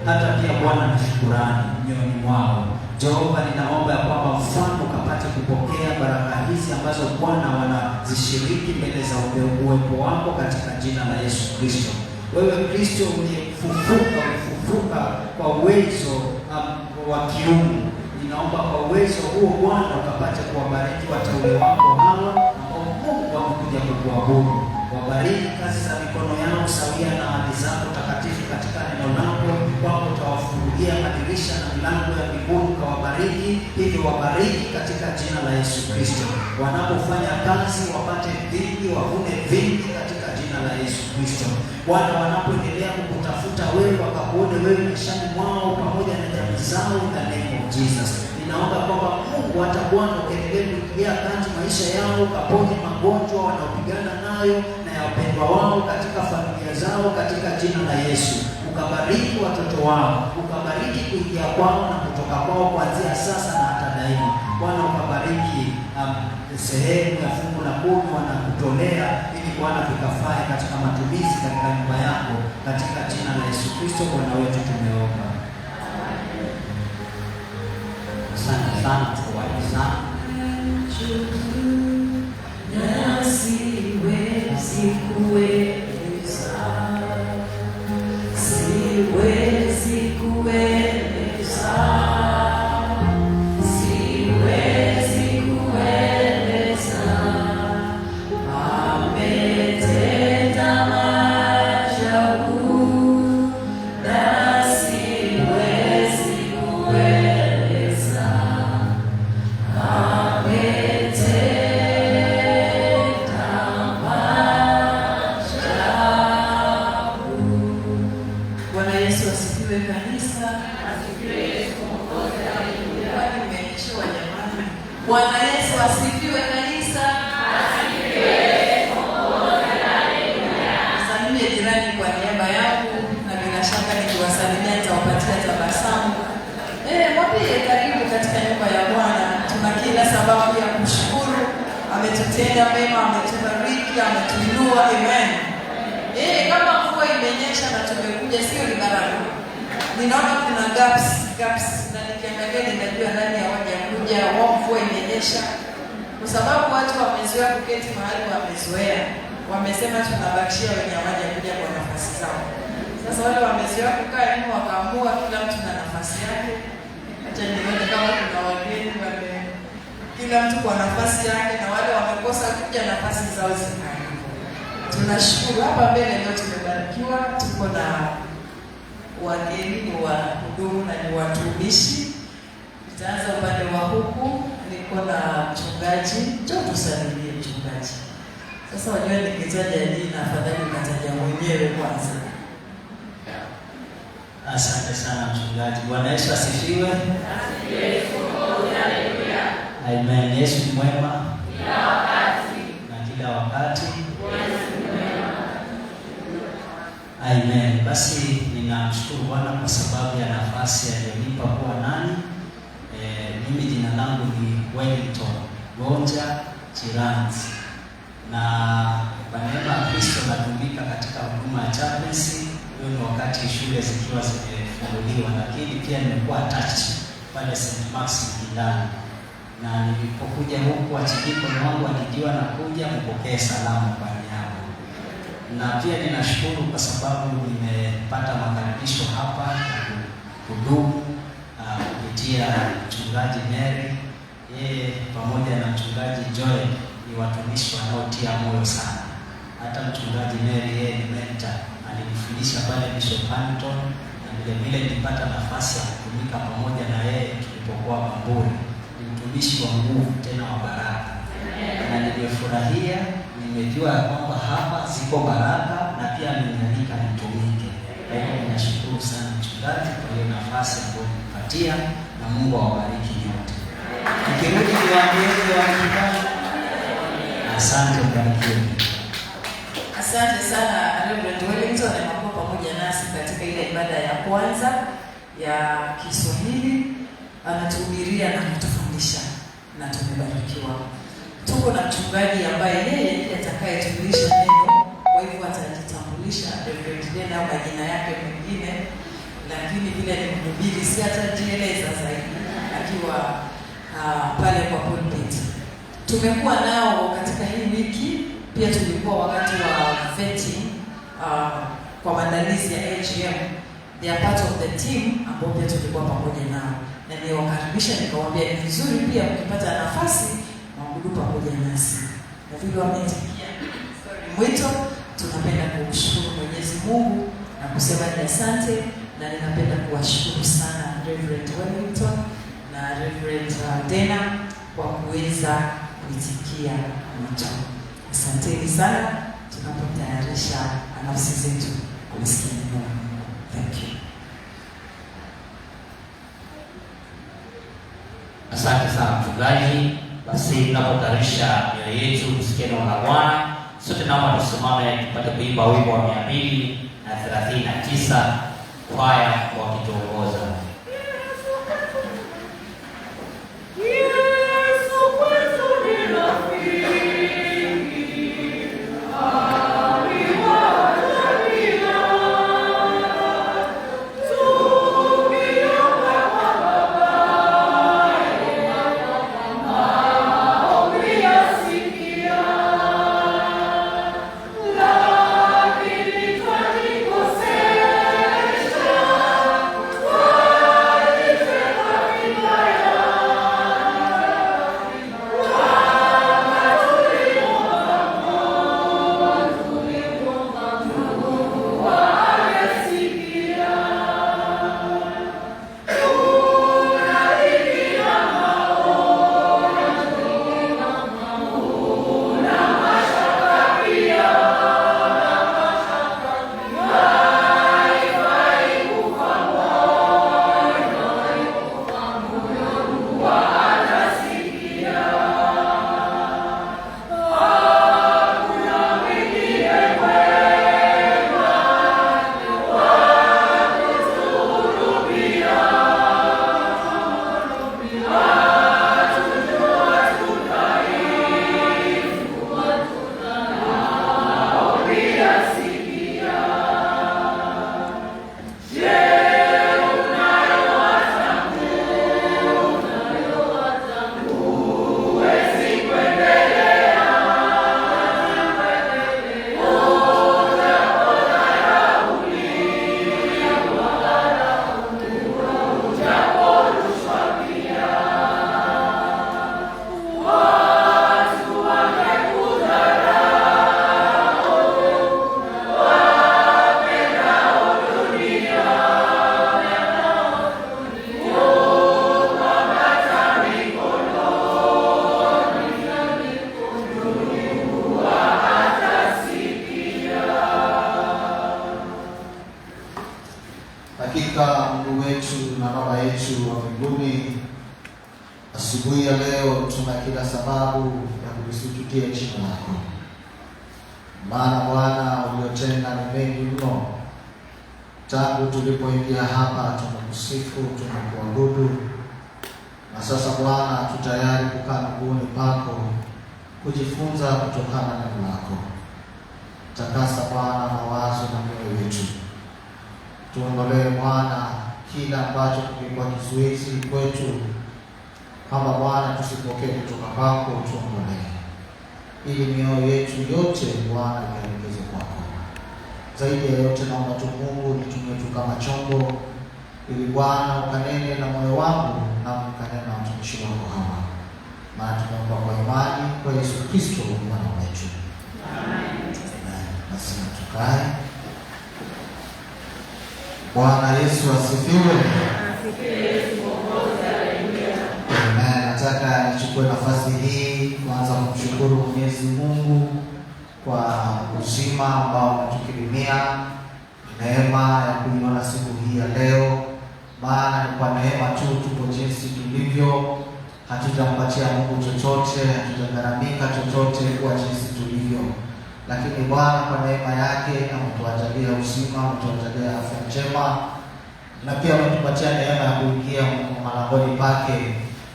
hata pia Bwana na shukurani mioyoni mwao. Jehova, ninaomba ya kwamba mfalme ukapate kupokea baraka hizi ambazo Bwana wanazishiriki mbele za uwepo wako katika jina la Yesu Kristo. Wewe Kristo uliyefufuka, ulifufuka kwa uwezo wa kiungu. Ninaomba kwa uwezo huo Bwana ukapate kuwabariki wateule wako hawa ambao Mungu wamekuja kukuabudu. Wabariki kazi za mikono yao sawia na ahadi zako takatifu katika neno lako, kwamba utawafungulia madirisha na milango ya mbinguni ukawabariki. Hivyo wabariki katika jina la Yesu Kristo. Wanapofanya kazi wapate vingi, wavune vingi katika jina la Yesu Kristo. Bwana, wanapoendelea kukutafuta wewe, wakakuone wewe maishani mwao pamoja na jamii zao, in the name of Jesus. Ninaomba kwamba Mungu hata Bwana ukaendelee kuingilia kati maisha yao, ukaponye magonjwa wanaopigana nayo na ya wapendwa wao katika familia zao katika jina la Yesu. Ukabariki watoto wao, ukabariki kuingia kwao na kutoka kwao kuanzia sasa na hata daima. Bwana ukabariki sehemu ya fungu la kumi wanakutolea, ili Bwana vikafae katika matumizi katika nyumba yako, katika jina la Yesu Kristo Bwana wetu tumeomba.
Asante sana, tukubariki sana.
Na siwezi kueleza, siwezi kueleza, siwezi kueleza, ametenda maajabu, na siwezi kueleza, ametenda maajabu. Bwana Yesu asifiwe kanisa. Kwani mmeishiwa jamani? Bwana Yesu asifiwe kanisa. Salimie jirani kwa niaba yangu, na bila shaka nikiwasalimia nitawapatia tabasamu. Mwambie karibu katika nyumba ya Bwana. Tuna kila sababu ya kushukuru. Ametutenda mema, ametubariki, ametuinua. Amen. Kama mvua imenyesha na tumekuja, sio ni baraka. Ninaona kuna gaps na nikiangalia ninajua nani hawajakuja. Wao mvua imenyesha, kwa sababu watu wamezoea kuketi mahali wamezoea. Wamesema tunabakishia wenye hawajakuja kwa nafasi zao. Sasa wale wamezoea kukaa nyuma wakaamua kila mtu na nafasi yake. Acha nione kama kuna wageni wame, kila mtu kwa nafasi yake, na wale wamekosa kuja nafasi zao zikaribu. Tunashukuru hapa mbele leo tumebarikiwa, tuko na wageni, ni wahudumu na ni watumishi. Nitaanza upande wa huku, niko na mchungaji. Njoo tusalimie mchungaji. Sasa wajua nikitaja jina afadhali ukataja mwenyewe kwanza.
Asante sana mchungaji. Bwana Yesu asifiwe. Amen. Yesu ni mwema na kila wakati. Amen. Basi ninamshukuru Bwana kwa sababu ya nafasi aliyonipa kuwa nani. Mimi jina langu ni Wellington Gonja Chiranzi, na kwa neema ya Kristo natumika katika huduma ya chaplaincy. Hiyo ni wakati shule zikiwa zimefunguliwa, lakini pia nimekuwa attached pale St. Mark's Mkindani, na nilipokuja huku achidikoni wangu alijua nakuja kupokea salamu kwa niaba. Na pia ninashukuru kwa sababu nimepata makaribisho hapa ya kuhudumu kupitia mchungaji Mary. Yeye pamoja na mchungaji Joel ni watumishi wanaotia moyo sana. Hata mchungaji Mary yeye ni mentor, alinifundisha pale Bishop Hampton, na vile vile nilipata nafasi ya kutumika pamoja na yeye tulipokuwa Bamburi. Ni mtumishi wa nguvu tena wa baraka. Na nimefurahia, nimejua ya kwamba hapa ziko baraka na pia amenialika nitumike. Kwa hivyo ninashukuru sana mchungaji kwa hiyo nafasi ambayo nimepatia, na Mungu awabariki nyote. Nikirudi niwaambieni wa mkutano. Asante, mbarikiwe.
Asante sana Reverend Wellington, amekuwa pamoja nasi katika ile ibada ya kwanza ya Kiswahili, anatuhubiria na kutufundisha na tumebarikiwa. Tuko na mchungaji ambaye yeye ndiye atakayetulisha neno, kwa hivyo atajitambulisha Reverend Dena au majina yake mengine, lakini vile ni mhubiri, si atajieleza zaidi akiwa pale kwa pulpit. Tumekuwa nao katika hii wiki, pia tulikuwa wakati wa vetting kwa maandalizi ya AGM. They are part of the team ambao pia tulikuwa pamoja nao, na niwakaribisha nikawaambia ni vizuri pia mkipata nafasi mwabudu pamoja nasi, na vile wameitikia mwito, tunapenda kumshukuru Mwenyezi Mungu na kusema ni asante, na ninapenda kuwashukuru sana Reverend Wellington na Reverend Dena kwa kuweza kuitikia mwito. Asanteni sana tunapotayarisha nafsi zetu kulisikia neno la Mungu. Thank you.
Asante sana mchungaji. Basi tunapotayarisha mioyo yetu kusikia neno la Bwana, sote naomba tusimame tupate kuimba wimbo wa 239, kwaya wakituongoza.
Yesu kwetu ni rafiki, aliwajalia tukiomba kwa Babaye, maombi yasikia, lakini twajikosesha, twajiteka vibaya.
Hakika Mungu wetu na Baba yetu wa mbinguni, asubuhi ya leo tuna kila sababu ya kulisujudia jina lako, maana Bwana uliotenda ni mengi mno. Tangu tulipoingia hapa tumekusifu, tumekuabudu, na sasa Bwana tu tayari kukaa miguuni pako kujifunza kutokana na neno lako. Takasa Bwana mawazo na mioyo yetu, tuondolee Bwana kila ambacho kimekuwa kizuizi kwetu, kwamba Bwana tusipokee kutoka kwako, tuondolee ili mioyo yetu yote Bwana ikaelekeze kwako. Zaidi ya yote, naomba tu Mungu nitumie tu kama chombo, ili Bwana ukanene na moyo wangu na ukanene na watumishi wako hawa, maana tumeomba kwa imani kwa Yesu Kristo Bwana wetu. Amen. Basi na tukae. Bwana Yesu asifiwe. Amen. Nataka nichukue nafasi hii kuanza kumshukuru Mwenyezi Mungu kwa uzima ambao ametukirimia, neema ya kuiona siku hii ya leo, maana ni kwa neema tu tupo jinsi tulivyo. Hatujampatia Mungu chochote, hatujagharamika chochote kwa jinsi tulivyo, lakini Bwana kwa neema yake ametuajalia uzima, ametuajalia afya njema na pia ametupatia neema ya kuingia malangoni pake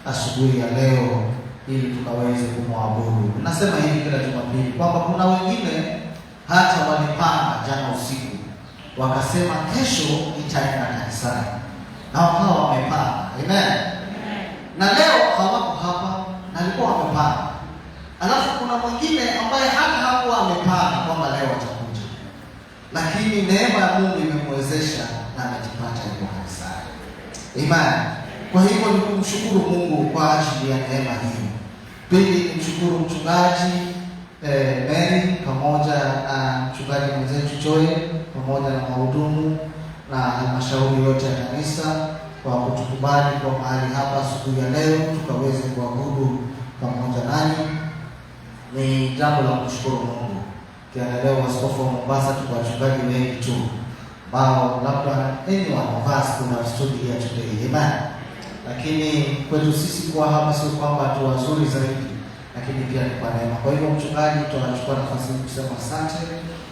asubuhi ya leo ili tukaweze kumwabudu. Nasema hivi kila Jumapili kwamba kuna wengine hata walipanga jana usiku wakasema kesho nitaenda kanisani, na wakawa wamepanga. Amen. Na leo hawako hapa na alikuwa wamepanga. Alafu kuna mwingine ambaye hata hakuwa amepanga kwamba leo atakuja, lakini neema ya Mungu imemwezesha na amejipata yuko kanisani. Amen. Kwa hivyo ni kumshukuru Mungu kwa ajili ya neema hiyo. Pili, nimshukuru mchungaji Mary pamoja na mchungaji mwenzetu Joy pamoja na mahudumu na halmashauri yote ya kanisa kwa kutukubali kwa mahali hapa asubuhi ya leo tukaweze kuabudu pamoja nanyi. Ni jambo la kumshukuru Mungu. Ukiangalia waskofu wa Mombasa, tuko wachungaji wengi tu ambao labda anyone of us could have stood here today. Amen. Lakini kwetu sisi kuwa hapa sio kwamba tu wazuri zaidi, lakini pia ni kwa neema. Kwa hivyo, mchungaji, tunachukua nafasi hii kusema asante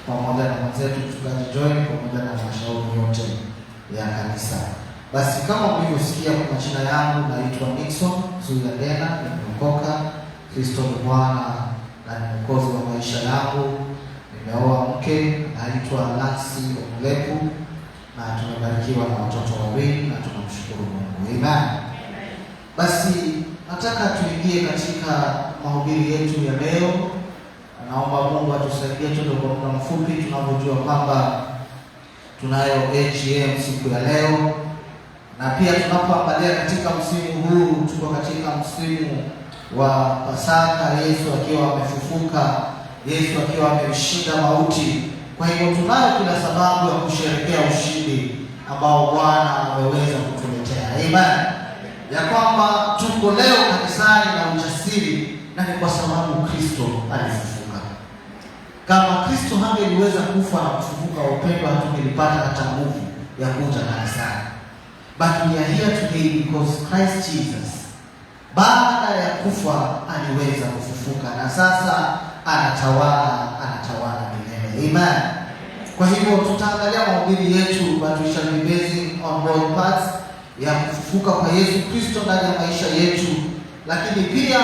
pamoja na mwenzetu mchungaji Joy pamoja na halmashauri yote ya kanisa. Basi kama mlivyosikia, kwa majina yangu naitwa Nixon Zuya Dena, nimeokoka. Kristo ni Bwana na ni Mwokozi wa maisha yangu. Nimeoa mke anaitwa Nancy Omulepu na tumebarikiwa na watoto wawili na tunamshukuru Mungu. Amen. Basi nataka tuingie katika mahubiri yetu ya leo. Naomba Mungu atusaidie tuende kwa muda mfupi, tunavyojua kwamba tunayo AGM siku ya leo, na pia tunapoangalia katika msimu huu, tuko katika msimu wa Pasaka, Yesu akiwa amefufuka, Yesu akiwa ameshinda mauti. Kwa hivyo tunayo kila sababu ya kusherehekea ushindi ambao Bwana ameweza kutuletea. Amen. Ya kwamba tuko leo kanisani na ujasiri, na ni kwa sababu Kristo alifufuka. Kama Kristo hangeliweza kufa na kufufuka, upendo, hatungelipata hata nguvu ya kuja kanisani. But we are here today because Christ Jesus baada ya kufa aliweza kufufuka na sasa anatawala, anatawala milele. Amen. Kwa hivyo tutaangalia mahubiri yetu, but we shall be basing on both parts ya kufufuka kwa Yesu Kristo ndani ya maisha yetu, lakini pia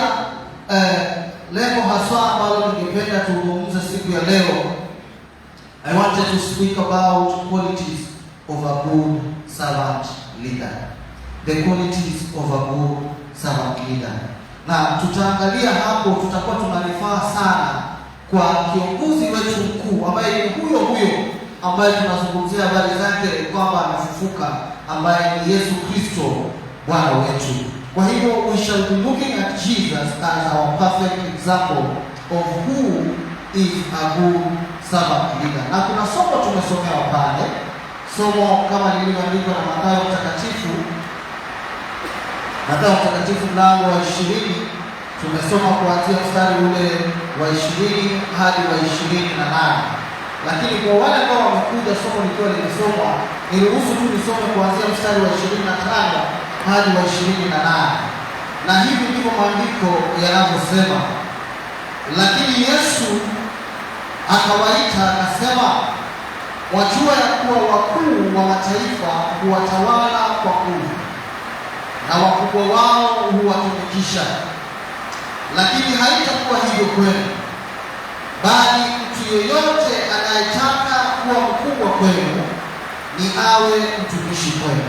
lengo haswa ambalo ningependa tuzungumze siku ya leo, I wanted to speak about qualities of a good servant leader. The qualities of a good servant leader. Na tutaangalia hapo, tutakuwa tunarefer sana kwa kiongozi wetu mkuu ambaye ni huyo huyo ambaye tunazungumzia habari zake kwamba amefufuka, ambaye ni Yesu Kristo Bwana wetu. Kwa hivyo we shall be looking at Jesus as our perfect example of who is a good servant leader. Na kuna somo tumesomewa pale, somo kama lilivyoandikwa na Mathayo Mtakatifu, Mathayo Mtakatifu mlango wa 20, tumesoma kuanzia mstari ule wa 20 hadi wa 28. Lakini kwa wale ambao wamekuja somo likiwa limesomwa, niruhusu tu nisome kuanzia mstari wa 25 hadi wa 28. Na hivi ndivyo maandiko yanavyosema: "Lakini Yesu akawaita akasema, 'Wajua ya kuwa wakuu wa mataifa huwatawala kwa nguvu na wakubwa wao huwatumikisha. Lakini haitakuwa hivyo kwenu, bali mtu yeyote anayetaka kuwa mkubwa kwenu ni awe mtumishi kwenu,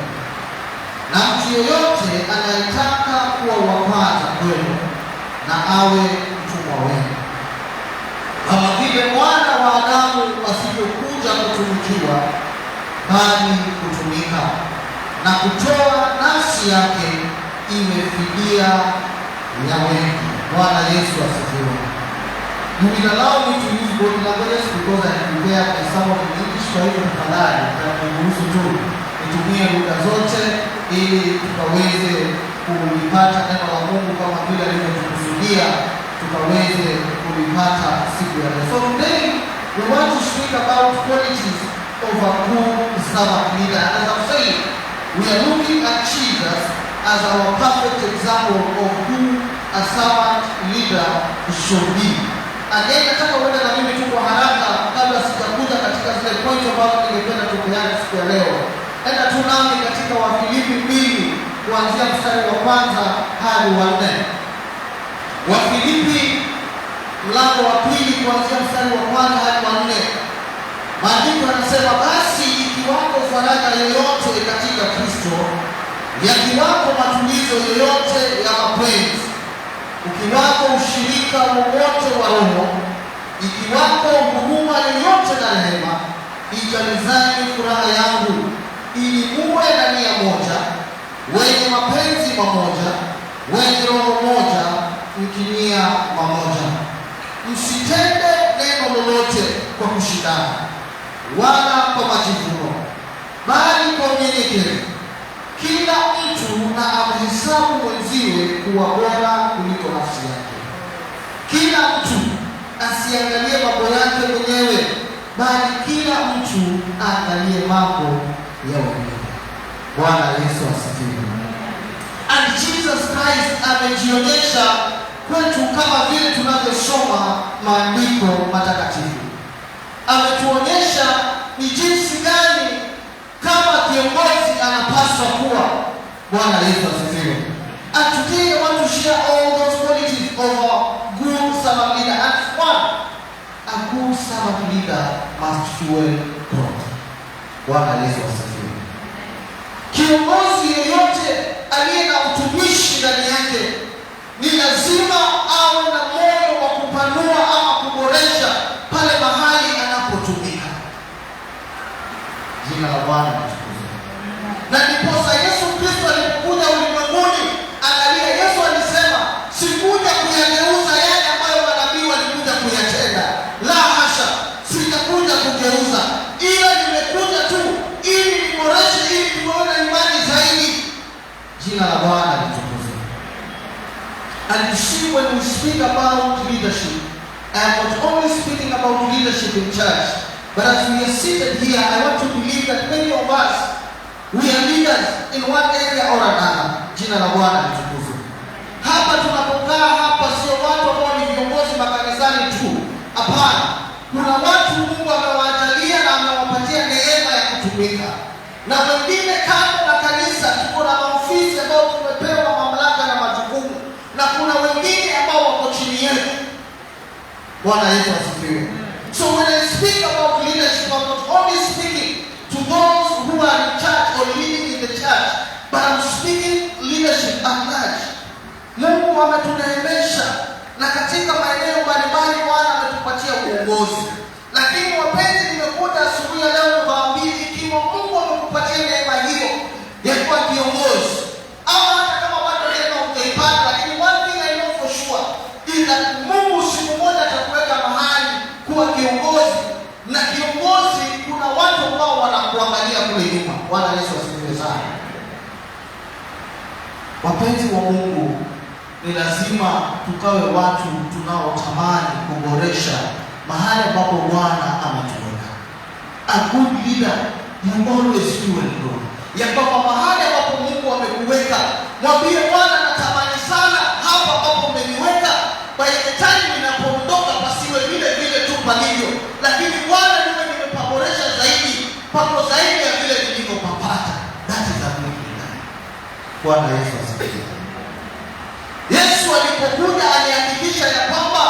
na mtu yeyote anayetaka kuwa wa kwanza kwenu na awe mtumwa wenu, kama vile Mwana wa Adamu asivyokuja kutumikiwa, bali kutumika na kutoa nafsi yake iwe fidia ya wengi.'" Bwana Yesu asifiwe. You will allow me to use both languages because I prepared my sermon in English. Kwa hivyo tafadhali mtaniruhusu tu nitumie lugha zote ili tukaweze kulipata neno la Mungu kama vile alivyotukusudia tukaweze kulipata siku ya leo. So today we want to speak about qualities of a good servant leader. And as I've said, we are looking at Jesus as our perfect example of who a servant leader should be. Again, nataka uende na mimi tu kwa haraka kabla sijakuja katika zile points ambazo ningependa tupeane siku ya leo. Enda tu nami katika Wafilipi 2 kuanzia mstari wa 1 hadi wa 4. Wafilipi mlango wa 2 kuanzia mstari wa 1 hadi wa 4. Maandiko yanasema, basi ikiwako faraja yoyote katika Kristo, yakiwako matulizo yoyote ya mapenzi, ukiwako ushirika wowote wa Roho, ikiwako huruma yoyote na rehema, ijalizeni furaha yangu, ili muwe na nia moja, wenye mapenzi mamoja, wenye roho moja, mkinia mamoja. Msitende neno lolote kwa kushindana wala kwa majivuno, bali kwa unyenyekevu kila mtu na amhesabu mwenziwe kuwa bora kuliko nafsi yake. Kila mtu asiangalie mambo yake mwenyewe, bali kila mtu aangalie mambo ya wengine. Bwana Yesu asifiwe. And Jesus Christ amejionyesha kwetu kama vile tunavyosoma maandiko matakatifu. Ametuonyesha ni jinsi gani kama kiongozi anapaswa kuwa. Bwana Yesu asifiwe. And today I want to share all those qualities of a good servant leader. And one, a good servant leader must fuel growth. Bwana Yesu asifiwe. Kiongozi yeyote aliye na utumishi ndani yake ni lazima awe na moyo wa kupanua ama kuboresha pale mahali anapotumika. Jina la Bwana litukuzwe. Na ndiposa Yesu Kristo alipokuja ulimwenguni, angalia, Yesu alisema, sikuja kuyageuza yale ambayo manabii walikuja kuyatenda. La hasha, sitakuja kugeuza, ila nimekuja tu ili niboreshe, ili tuone imani zaidi. Jina la Bwana litukuzwe. And you see, when we speak about leadership, I am not only speaking about leadership in church, but as we are seated here, I want to believe that many of us, we are leaders in one area or another. Jina la Bwana litukuzwe. Hapa tunapokaa hapa sio watu ambao ni viongozi makanisani tu. Hapana. Kuna watu Mungu amewajalia na amewapatia neema ya kutumika. Na wengine kando na kanisa tuko na maofisi ambao tumepewa mamlaka na majukumu, na kuna wengine ambao wako chini yetu. Bwana Yesu asifiwe. So when I speak about leadership, I'm not only speaking to those who are in church or leading in the church, but I'm speaking leadership at large. Mungu ametuneemesha na katika maeneo mbalimbali Bwana ametupatia uongozi. Lakini wapenzi, nimekuja asubuhi ya leo kuwaambia, ikiwa Mungu amekupatia neema hiyo ya kuwa kiongozi, ama hata kama bado neema hujaipata, lakini one thing I know for sure is that Mungu siku moja atakuweka mahali kuwa kiongozi, na kiongozi kuna watu ambao wanakuangalia kule nyuma. Bwana Yesu asifiwe sana. Wapenzi wa Mungu, ni lazima tukawe watu tunaotamani kuboresha mahali ambapo Bwana ametuweka. A good leader, you always fuel growth. Ya kwamba mahali ambapo Mungu amekuweka, mwambie Bwana, natamani sana hapa ambapo umeniweka, by the time ninapoondoka pasiwe vile vile tu palivyo, lakini Bwana niwe nimepaboresha zaidi, pako zaidi ya vile nilivyopapata. That is a good leader. Bwana Yesu asifiwe. Yesu alipokuja alihakikisha ya kwamba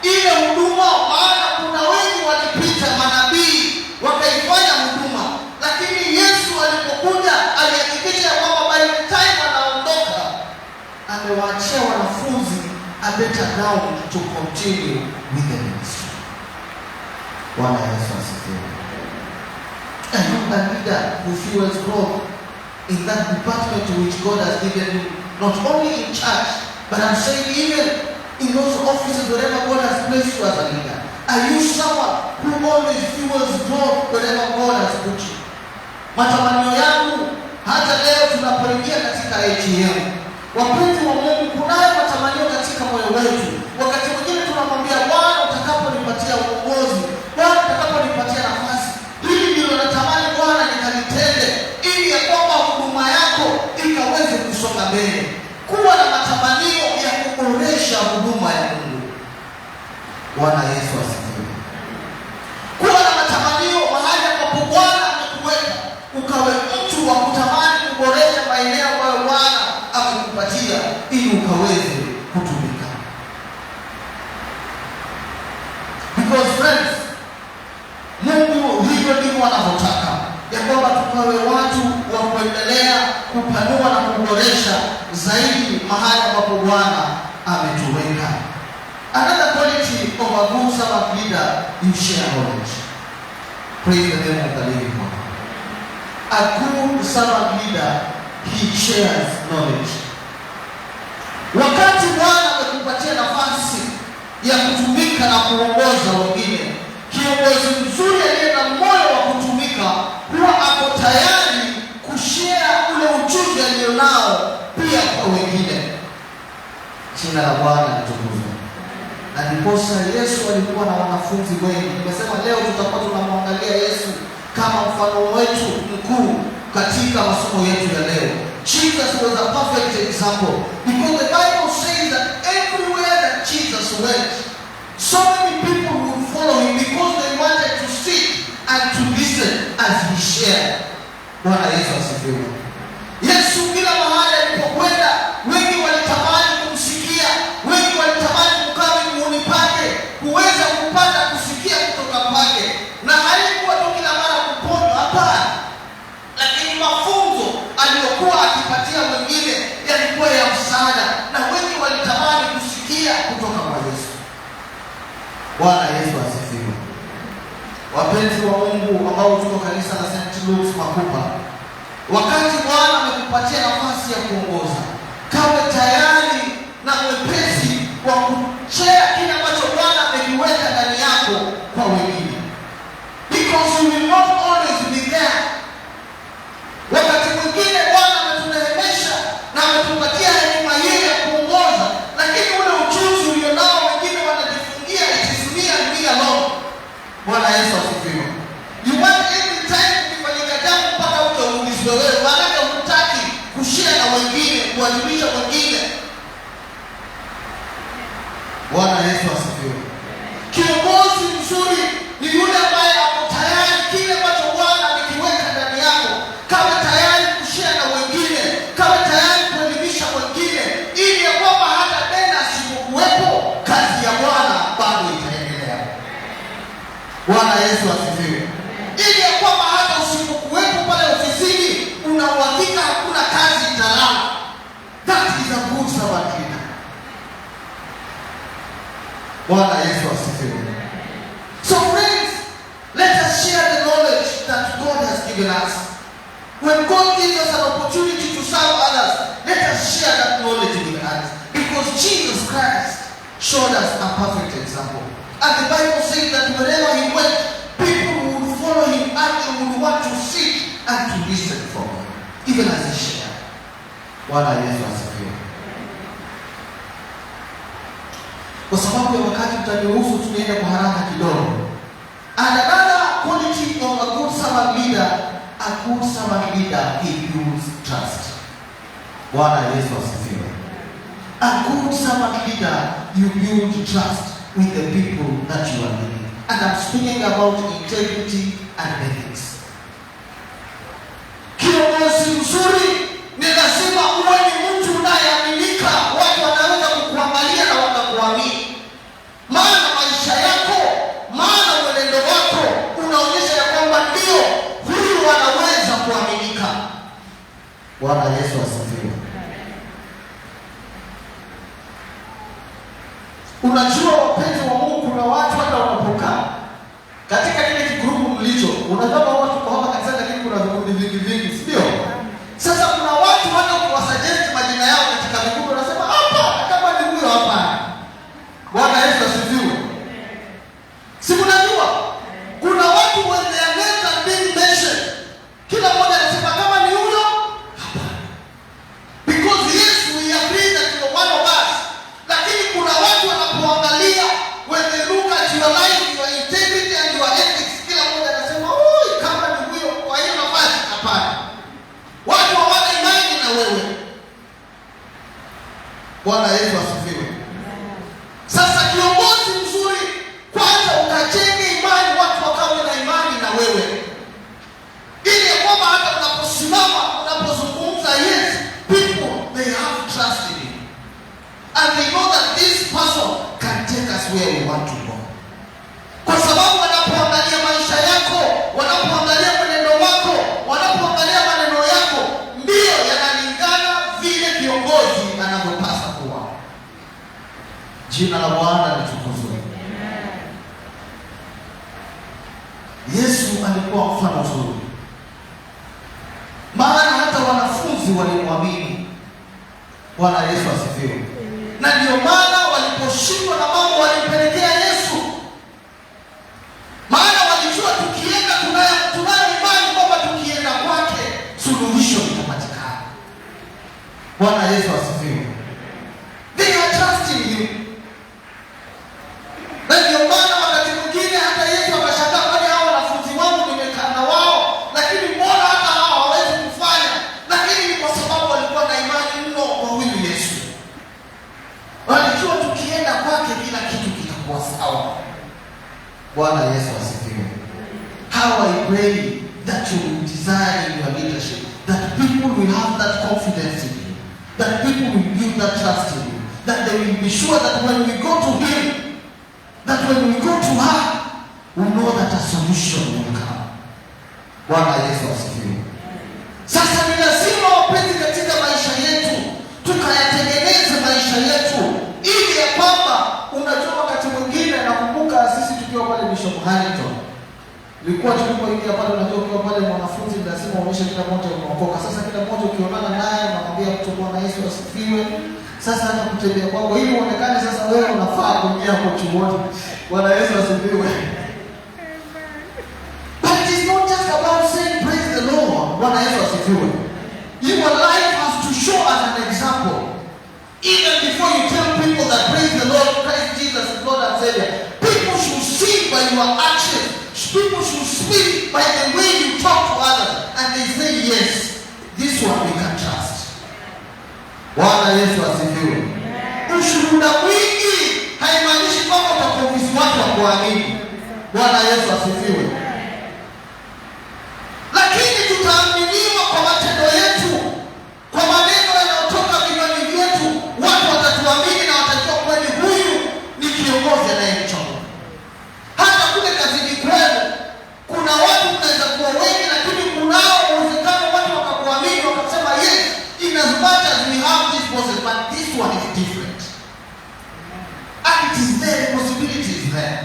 ile huduma, maana kuna wengi walipita manabii wakaifanya huduma, lakini Yesu alipokuja alihakikisha ya kwamba by the time anaondoka amewaachia wanafunzi a better ground to continue with the ministry. Bwana Yesu asifiwe. And not a leader who fuels growth in that department which God has given you, not only in church, but I'm saying even in those offices, wherever God has placed you as a leader. Are you someone who always fuels growth wherever God has put you? Matamanio yangu hata leo tunapoingia katika AGM, wapenzi wa Mungu, kunayo matamanio katika moyo wetu. Wakati mwingine tunamwambia Bwana, utakaponipatia uongozi, Bwana utakaponipatia nafasi, hili ndilo natamani Bwana nikalitende, ili ya kwamba huduma yako ikaweze kusonga mbele. huduma ya Mungu. Bwana Yesu asifiwe. Kuwa na matamanio mahali ambapo Bwana amekuweka, ukawe mtu wa kutamani kuboresha maeneo ambayo Bwana amekupatia ili ukaweze kutumika. Because friends, Mungu hivyo ndivyo anavyotaka, ya kwamba tukawe watu wa kuendelea kupanua na kuboresha zaidi mahali ambapo Bwana ametuweka. Another quality of a good servant leader, you share knowledge. Praise the name of the living God. A good servant leader, he shares knowledge. Wakati Bwana amekupatia nafasi ya kutumika na kuongoza wengine, kiongozi mzuri aliye na moyo wa kutumika huwa ako tayari kushare ule ujuzi alionao pia kwa wengine. Jina la Bwana litukuzwe. Na ndiposa Yesu alikuwa na wanafunzi wengi. Nimesema leo tutakuwa tunamwangalia Yesu kama mfano wetu mkuu katika masomo yetu ya leo. Jesus was a perfect example because the Bible says that everywhere that Jesus went, so many people would follow him because they wanted to sit and to listen as he shared. Bwana Yesu asifiwe. Yesu kila mahali alipokwenda, wengi walitamani kumsikia, wengi walitamani kukaa miguuni pake, kuweza kupata kusikia kutoka kwake. Na haikuwa tu kila mara kuponywa, hapana, lakini mafunzo aliyokuwa akipatia wengine yalikuwa ya msaada, na wengi walitamani kusikia kutoka kwa Yesu. Bwana Yesu asifiwe. Wapenzi wa Mungu ambao tuko kanisa la St. Luke's Makupa, wakati Bwana amekupatia nafasi ya kuongoza, kawe tayari na mwepesi wa kushare kile ambacho Bwana amekiweka ndani yako kwa wengine, because you will not always be there. Wakati mwingine Bwana ametuneemesha na ametupatia hekima hii ya kuongoza, lakini ule ujuzi ulionao wengine wanajifungia, it is me and me alone. Bwana Yesu asifiwe. You want every time ukifanyika jambo mpaka uje uulizwe wewe, maanake hutaki kushare na wengine, kuwajulisha wengine. Bwana Yesu asifiwe. Kiongozi mzuri ni yule ambaye ako tayari kile ambacho Bwana amekiweka ndani yako, kawe tayari kushare na wengine, kawe tayari kuelimisha wengine, ili ya kwamba hata tena asipokuwepo, kazi ya Bwana bado itaendelea. Bwana Yesu asifiwe. Ili ya kwamba hata usipokuwepo pale ofisini, una uhakika hakuna kazi italala. That is a good servant leader. Bwana Yesu asifiwe. So friends, let us share the knowledge that God has given us. When God gives us an opportunity to serve others, let us share that knowledge with others. Because Jesus Christ showed us a perfect example. And the Bible says that wherever he went, people would follow him and they would want to sit and to listen from him, even as he shared. Bwana Yesu asifiwe. Kwa sababu ya wakati, mtaniruhusu tunaenda kwa haraka kidogo. And another quality of a good servant leader, a good servant leader, he builds trust. Bwana Yesu asifiwe. A good servant leader, you build trust with the people that you are leading. And I'm speaking about integrity and ethics. Kiongozi mzuri ni lazima uwe ni mtu unayeaminika, watu wanaweza kukuangalia na wakakuamini. Maana maisha yako, maana mwenendo wako unaonyesha ya kwamba ndio huyu anaweza kuaminika. Bwana Yesu asifiwe. Unajua wapenzi wa Mungu, kuna watu hata wanapokaa katika kile kigrupu mlicho, unajua watu kwa hapa kanisani, lakini kuna vikundi vingi vingi, si ndio? Sasa kuna watu hata ukiwasuggest majina yao katika vikundi wanasema hapa, kama ni huyo hapa. Bwana Yesu asifiwe. Si mnajua kuna watu when their names are being mentioned, kila mmoja anasema kama ni huyo hapa. Because yes, we agree that you are one of us. Lakini kuna watu wanapoangalia Wanapoangalia maisha yako, wanapoangalia mwenendo wako, wanapoangalia maneno yako, ndiyo yanalingana vile kiongozi anavyopasa kuwa. Jina la Bwana litukuzwe. Yesu alikuwa mfano mzuri, maana hata wanafunzi walimwamini. Bwana Yesu asifiwe. Na ndio maana waliposhindwa na mambo walimpelekea Yesu, maana walijua tukienda, tunayo imani kwamba tukienda kwake suluhisho litapatikana. Bwana Yesu asifiwe. They are trusting him. Na ndio maana wakati mwingine hata Yesu akashangaa, kwani hao wanafunzi wangu nimekaa na wao, lakini mbona hata hao hawawezi kufanya? Lakini ni kwa sababu walikuwa na imani mno kwa huyu Yesu. Walijua tukienda kwake kila kitu kitakuwa sawa. Bwana Yesu asifiwe. How I pray that you will desire in your leadership that people will have that confidence in you, that people will build that trust in you, that they will be sure that when we go to him, that when we go to her, we know that a solution will come. Bwana Yesu asifiwe. Sasa ni lazima, wapenzi, katika maisha yetu tukayatengeneze maisha yetu ili ya kwamba, unajua, wakati mwingine nakumbuka sisi tukiwa pale Bishop Harrington, ilikuwa tulipoingia pale, unajua ukiwa pale mwanafunzi lazima uonyeshe kila mmoja umeokoka. Sasa kila mmoja ukionana naye unamwambia mtu, "Bwana Yesu asifiwe." Sasa hata kutembea kwako ili uonekane sasa wewe unafaa kuingia hapo chuoni. Bwana Yesu asifiwe. But it is not just about saying praise the Lord. Bwana Yesu asifiwe. Your life has to show as an example. Even before you tell people that praise the Lord, Christ Jesus is Lord and Savior, people should see by your actions. People should speak by the way you talk to others. And they say, "Yes, this one we can trust." Bwana Yesu asifiwe. Ushuhuda mwingi haimaanishi kwamba utaconvince watu wa kuamini. Bwana Yesu asifiwe. Lakini tutaaminiwa kwa matendo yetu, kwa maneno yanayotoka vinywani vyetu. Watu watatuamini na watajua kweli huyu ni kiongozi anayemcha Mungu. Hata kule kazini kwenu kuna watu mnaweza kuwa wengi, lakini kunao uwezekano watu wakakuamini wakasema, "Yes, in as much as we have these bosses, but this one is different." And it is there, the possibility is there.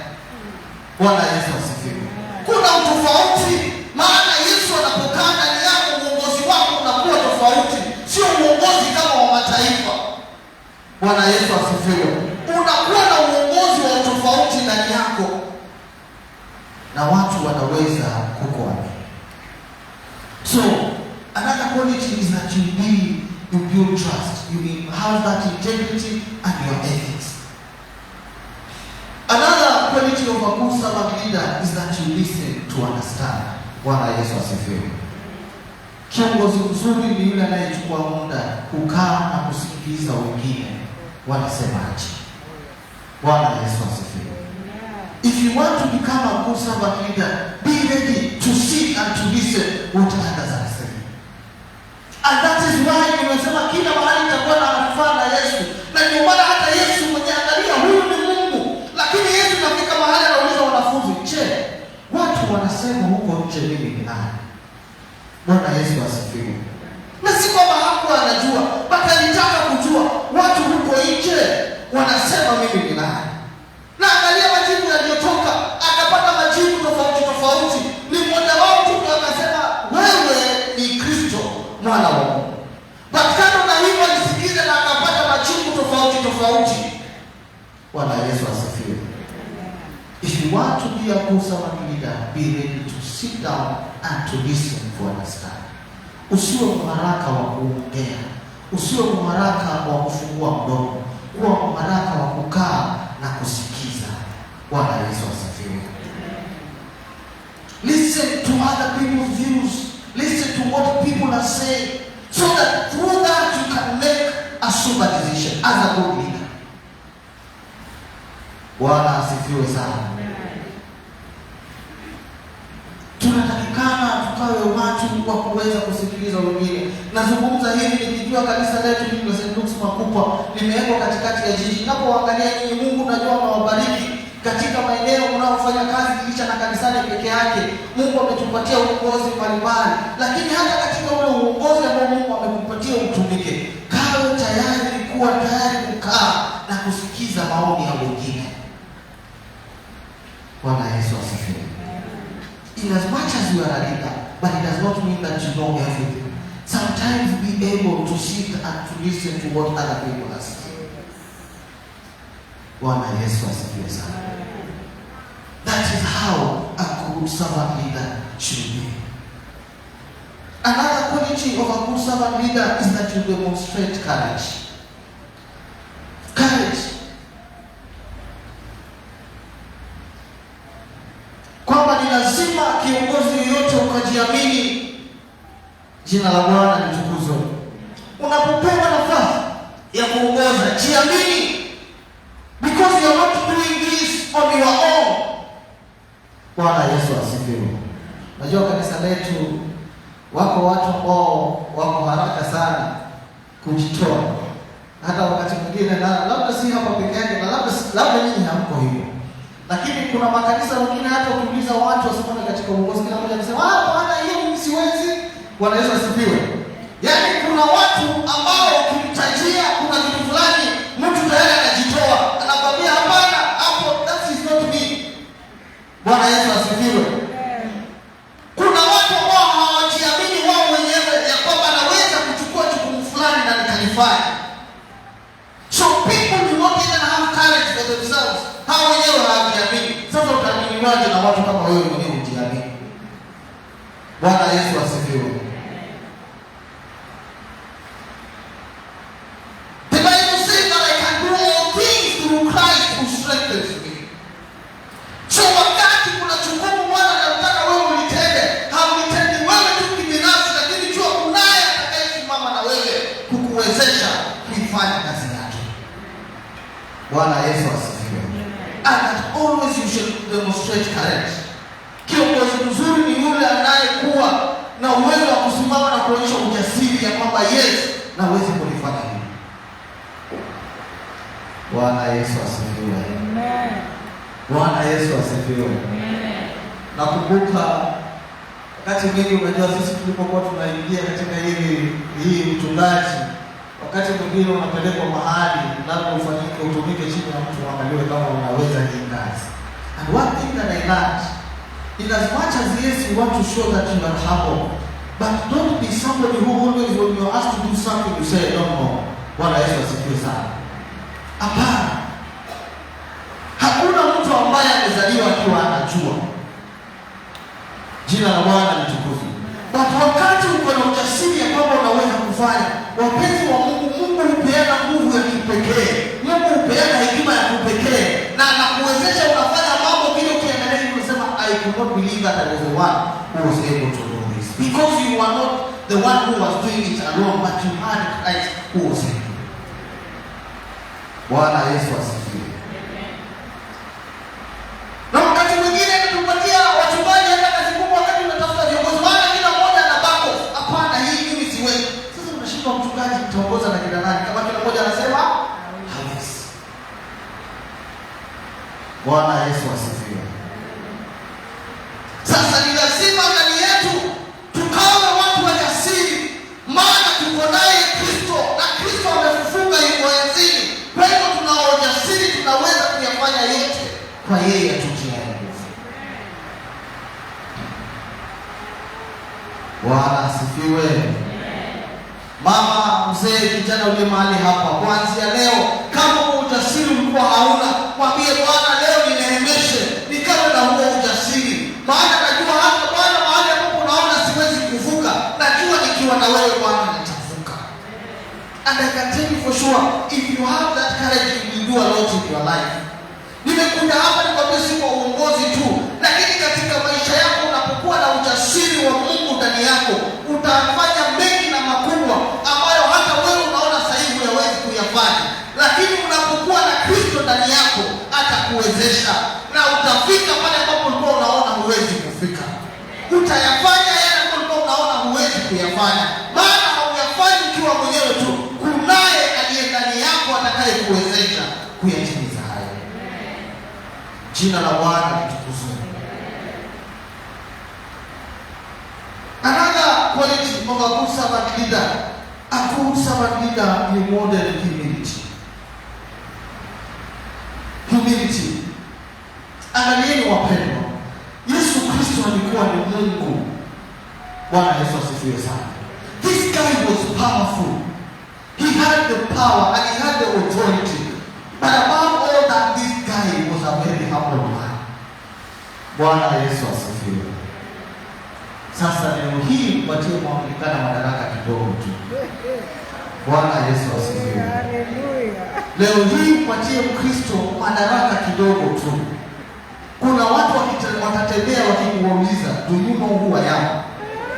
Bwana Yesu asifiwe. Kuna utofauti, maana Yesu anapokaa ndani yako, uongozi wako unakuwa tofauti, sio uongozi kama wa mataifa. Bwana Yesu asifiwe. Unakuwa na uongozi wa utofauti ndani yako, na watu wanaweza kukuamini. So another quality is that you build trust, you have that integrity and your ethics. Another quality of a good servant leader is that you listen to understand. Bwana Yesu asifiwe. Kiongozi mzuri ni yule anayechukua muda kukaa na kusikiliza wengine wanasemaje. Bwana Yesu asifiwe. If you want to become a good servant leader, be ready to sit and to listen what others are saying. And that is why nimesema kila mahali nitakuwa na mfano na Yesu. Na ndio maana hata Yesu mwenyewe, angalia, huyu ni Mungu. Lakini Yesu nafika mahali anauliza wanafunzi, "Je, watu wanasema huko nje mimi ni nani?" Bwana Yesu asifiwe. Na si kwamba hakuwa anajua, bali alitaka kujua watu huko nje wanasema mimi ni nani. Na angalia majibu yaliyotoka, akapata majibu tofauti tofauti. Ni mmoja wao tu ndo akasema, "Wewe ni Kristo mwana wa Mungu." But kando na hivyo alisikiza na akapata majibu tofauti tofauti. Bwana Yesu asifiwe. If you want to be a good servant leader, be ready to sit down and to listen to understand. Usiwe mharaka wa kuongea, usiwe mharaka wa kufungua mdomo, kuwa mharaka wa kukaa na kusikiza. Bwana Yesu asifiwe. Listen to other people's views. Listen to what people are saying, so that through that you can make a sober decision as a good leader. Bwana asifiwe sana. Tunatakikana tukawe watu wa kuweza kusikiliza wengine. Nazungumza hivi nikijua kanisa letu hili la St. Luke's Makupa limewekwa katikati ya jiji. Ninapoangalia nyinyi, Mungu najua amewabariki katika maeneo mnaoishi. wanaofanya kazi dirisha na kanisani peke yake. Mungu ametupatia uongozi mbalimbali, lakini hata katika ule uongozi ambao Mungu amekupatia utumike, kawe tayari, kuwa tayari kukaa na kusikiza maoni ya wengine. Bwana Yesu asifiwe. In as much as you are a leader, but it does not mean that you know everything. Sometimes be able to sit and to listen to what other people are saying. Bwana Yesu asifiwe sana. That is how a good servant leader should be. Another quality of a good servant leader is that you demonstrate courage. Courage. Kwamba ni lazima kiongozi yoyote ukajiamini. Jina la Bwana litukuzwe. Unapopewa nafasi ya kuongoza, jiamini. Because you are not doing this on your own. Bwana Yesu asifiwe. Najua kanisa letu wako watu ambao wako haraka sana kujitoa. Hata wakati mwingine, na labda si hapa peke yake, na labda nyinyi hamko hivyo. Lakini kuna makanisa mengine hata ukiuliza watu wasimame katika uongozi, kila mmoja anasema, "Ah, bwana, hiyo mimi siwezi." Bwana Yesu asifiwe. Yaani kuna watu ambao ukimtajia kuna kitu fulani, mtu tayari anajitoa, anakwambia hapana, hapo that is not me. Bwana Yesu asifiwe. Kuna watu ambao hawajiamini wao wenyewe ya kwamba naweza kuchukua jukumu fulani na nikalifanya. So people do not even have courage for themselves. Hao wenyewe hawajiamini. Sasa utaaminiwaje na watu kama wewe mwenyewe hujiamini? Bwana Yesu asifiwe. The Bible says that I can do all things through Christ who strengthens me. So wakati kuna jukumu Bwana anataka wewe ulitende, haulitendi wewe tu kibinafsi, lakini jua kunaye atakayesimama na wewe kukuwezesha kuifanya kazi yake. Bwana Yesu asifiwe. And that always you should demonstrate courage. Kiongozi mzuri ni yule anayekuwa na uwezo wa kusimama na kuonyesha ujasiri ya kwamba yes, naweza kulifanya hili. Bwana Yesu asifiwe. Bwana Yesu asifiwe. Nakumbuka wakati mwingi, unajua sisi tulipokuwa tunaingia katika hii mchungaji, wakati mwingine unapelekwa mahali labda ufanyike utumike chini ya mtu, uangaliwe kama unaweza hii kazi. And one thing that I learned, in as much as yes, you want to show that you are humble, but don't be somebody who always when you are asked to do something you say I don't know. Bwana Yesu asifiwe sana. Hapana. Hakuna mtu ambaye amezaliwa akiwa anajua. Jina la Bwana litukuzwe. But wakati uko na ujasiri ya kwamba unaweza kufanya, wapenzi wa Mungu, Mungu hupeana nguvu ya kipekee. Mungu hupeana hekima ya kipekee na anakuwezesha unafanya mambo vile ukiangalia hivi unasema I could not believe that I was the one who was able to do this. Because you are not the one who was doing it alone, but you had Christ who was in you. Bwana Yesu asifiwe. Na wakati mwingine tupatia wachungaji hata kazi kubwa, wakati unatafuta viongozi, maana kila mmoja ana back off. Hapana, hii mimi siwezi. Sasa unashindwa mchungaji, mtaongoza na kina nani kama kila mmoja anasema hawezi? Bwana Yesu asifiwe. Sasa ni lazima ndani yetu tukawe watu wajasiri, maana tuko naye Kristo na Kristo amefufuka, yuko enzini. Kwa hivyo tunao ujasiri, tunaweza kuyafanya yote kwa yeye atutiaye nguvu. Bwana asifiwe. Mama, mzee, kijana uliye mahali hapa, kuanzia leo kama huo ujasiri ulikuwa hauna, mwambie Bwana, leo nineemeshe nikawe na huo ujasiri, maana najua hata Bwana mahali ambapo unaona siwezi kuvuka, najua nikiwa na wewe Bwana nitavuka. And I can tell you for sure, if you have that courage, you will do a lot in your life. Nimekuja hapa nikwambie, si kwa uongozi tu, lakini katika maisha yako unapokuwa na ujasiri wa Mungu ndani yako, utafanya mengi na makubwa ambayo hata wewe unaona sasa hivi huyawezi kuyafanya. Lakini unapokuwa na Kristo ndani yako, atakuwezesha na utafika pale ambapo ulikuwa unaona huwezi kufika. Utayafanya yale ambayo ulikuwa unaona huwezi kuyafanya, maana hauyafanyi ukiwa mwenyewe tu, kunaye aliye ndani yako atakayekuwezesha kuyatimiza hayo. Jina la Bwana litukuzwe. Another quality of a good servant leader, a good servant leader will model humility. Humility. Angalieni wapendwa, Yesu Kristo alikuwa ni Mungu. Bwana Yesu asifiwe sana. This guy was powerful. He had the power and he had the authority. But above all that, this guy was a very humble man. Bwana Yesu asifiwe. Sasa leo hii mpatie Mwanglikana madaraka kidogo tu. Bwana Yesu asifiwe. Leo hii mpatie Mkristo madaraka kidogo tu. Kuna watu watatembea wakikuuliza, "Do you know who I am?"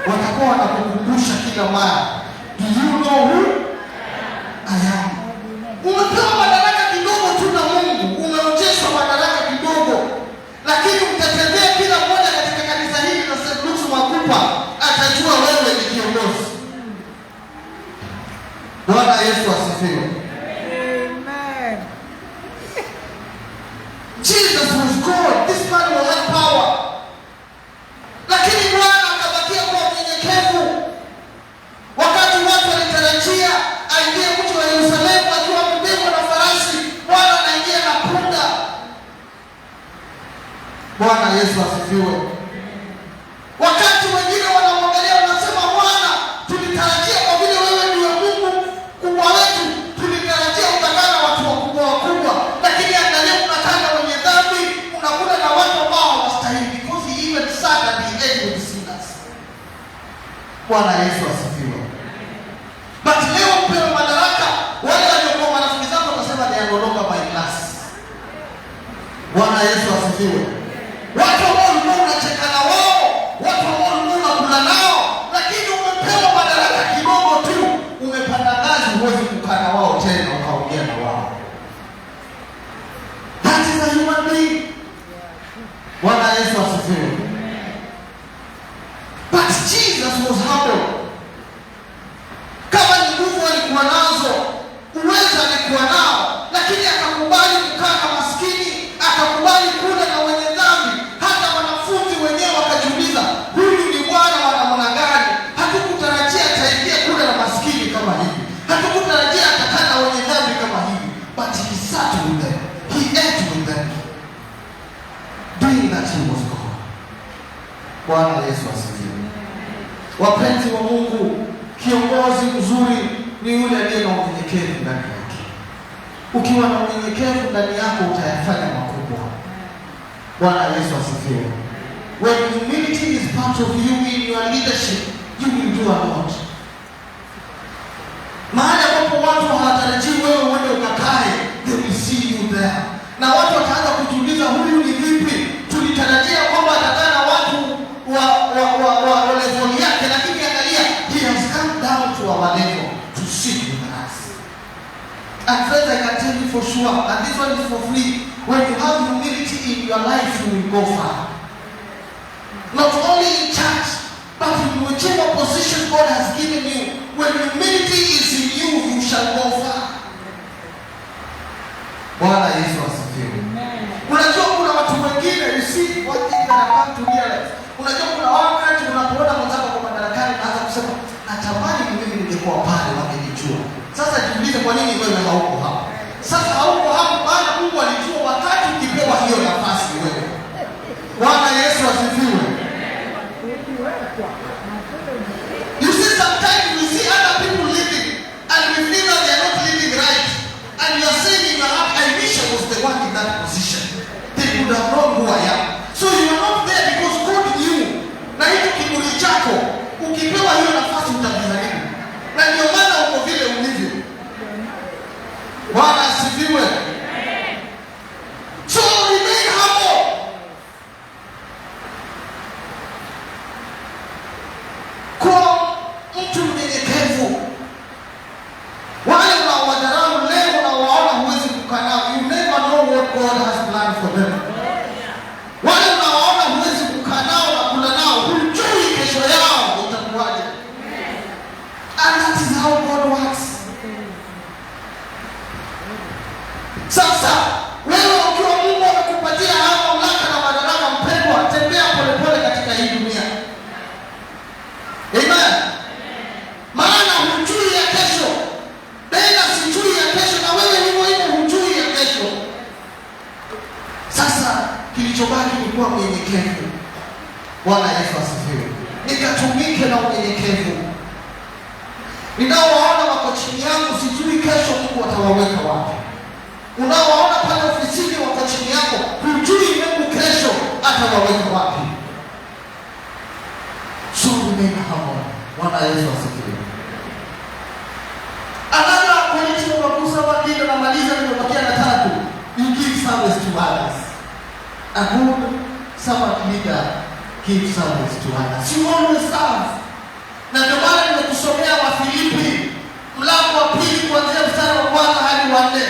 Watakuwa wanakukumbusha kila mara, "Do you know who I am?" Umepewa madaraka kidogo tu na Mungu, umeonyeshwa madaraka kidogo, lakini utatembea, kila mmoja katika kanisa hili la St. Luke's Makupa atajua wewe ni kiongozi. Bwana Yesu asifiwe.
Amen.
Jesus was God. This man had power. Lakini Bwana akabakia kuwa mnyenyekevu. Wakati watu walitarajia aingie mji wa Yerusalemu akiwa amebebwa na farasi, Bwana anaingia na punda. Bwana Yesu asifiwe. Wakati wengine wanamwangalia wanasema, "Bwana, tulitarajia kwa vile wewe ndiwe Mungu mkubwa wetu, tulitarajia utakaa na watu wakubwa wakubwa, lakini angalia, unakaa na wenye dhambi, unakula na watu ambao hawastahili," because he even sat and he ate with sinners. Bwana Yesu asifiwe. But leo upewe madaraka, wale waliokuwa marafiki zako watasema, "They are no longer my class." Bwana Yesu asifiwe. Watu ambao ulikuwa unacheka na wao, watu ambao ulikuwa unakula nao, lakini umepewa madaraka kidogo tu, umepanda ngazi, huwezi kukaa na wao tena ukaongea na wao. That is a human being. Bwana Yesu asifiwe. But Jesus was humble. Kama ni nguvu alikuwa nazo, uwezo alikuwa nao, lakini akakubali kukaa na maskini, akakubali kula na wenye dhambi. Hata wanafunzi wenyewe wakajiuliza, "Huyu ni Bwana wa namna gani? Hatukutarajia ataingia kula na maskini kama hivi, hatukutarajia atakaa na wenye dhambi kama hivi." But he sat with them, he ate with them, doing that he was God. Bwana Yesu asifiwe. Wapenzi wa Mungu, kiongozi mzuri ni yule aliye na unyenyekevu ndani yake. Ukiwa na unyenyekevu ndani yako, utayafanya makubwa. Bwana Yesu asifiwe. When humility is part of you in your leadership, you will do a lot. Mahali ambapo watu hawatarajii wewe uende ukakae, they will see you there. Na watu wataanza kujiuliza, "Huyu ni vipi? Tulitarajia kwamba atakaa na watu wa level yake, lakini angalia, he has come down to our level to sit with us." And friends, I can tell you for sure, and this one is for free, when you have humility in your life, you will go far. Not only in church, but in whichever position God has given you, when humility is in you, you shall go far. Bwana Yesu asifiwe. Unajua kuna watu wengine, you see, one thing that I come to realize. Unajua kuna wakati unapoona mwenzako kwa madarakani, unaanza kusema, "Natamani ni mimi ningekuwa pale, wangenijua." Sasa jiulize, kwa nini wewe hauko hapo? Sasa hauko hapo maana Mungu alijua wakati ukipewa hiyo nafasi wewe. Bwana Yesu asifiwe. You see, sometimes we see other people living and we feel that they are not living right. And you are saying in your heart, "I wish I was the one in that position. They could have known who I am." So you are not there because God knew. Na hicho kiburi chako, ukipewa hiyo nafasi utakiharibu. Na ndio maana uko vile ulivyo. Bwana asifiwe. So remain humble. Kuwa mtu mnyenyekevu. Wale unaowadharau leo unawaona huwezi kukaa nao, you never know what God has planned for them. Kilichobaki ni kuwa mnyenyekevu. Bwana Yesu asifiwe. Nikatumike na unyenyekevu. Ninaowaona wako chini yangu, sijui kesho Mungu atawaweka wapi. Unaowaona pale ofisini wako chini yako, hujui Mungu kesho atawaweka wapi. So remain humble. Bwana Yesu asifiwe. Another quality of a good servant leader, namaliza, nimebakia na tatu. You give service to others. A good servant leader gives service to others. You always serve. Na ndio maana nimekusomea Wafilipi mlango wa 2 kuanzia mstari wa 1 hadi wa 4.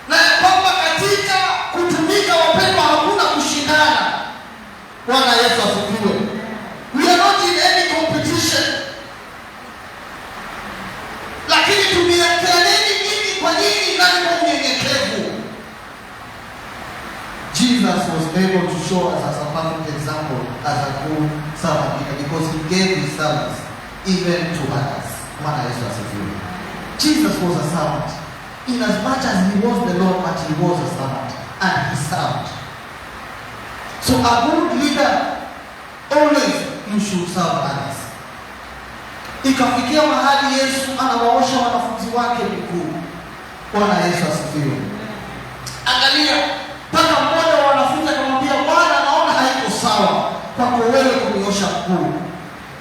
Na ya kwamba katika kutumika, wapendwa, hakuna kushindana. Bwana Yesu asifiwe. We are not in any competition. Lakini tumiakianeni nyinyi kwa nyinyi na kwa unyenyekevu. Jesus was able to show us as a perfect example as a good servant leader because he gave his service even to others. Bwana Yesu asifiwe. Jesus was a servant. In as much as he was the Lord, but he was a servant and he served. So a good leader, always you should serve others. Ikafikia mahali Yesu anawaosha wanafunzi wake miguu. Bwana Yesu asifiwe. Angalia, mpaka mmoja wa wanafunzi akamwambia, "Bwana, naona haiko sawa kwako wewe kuniosha mguu."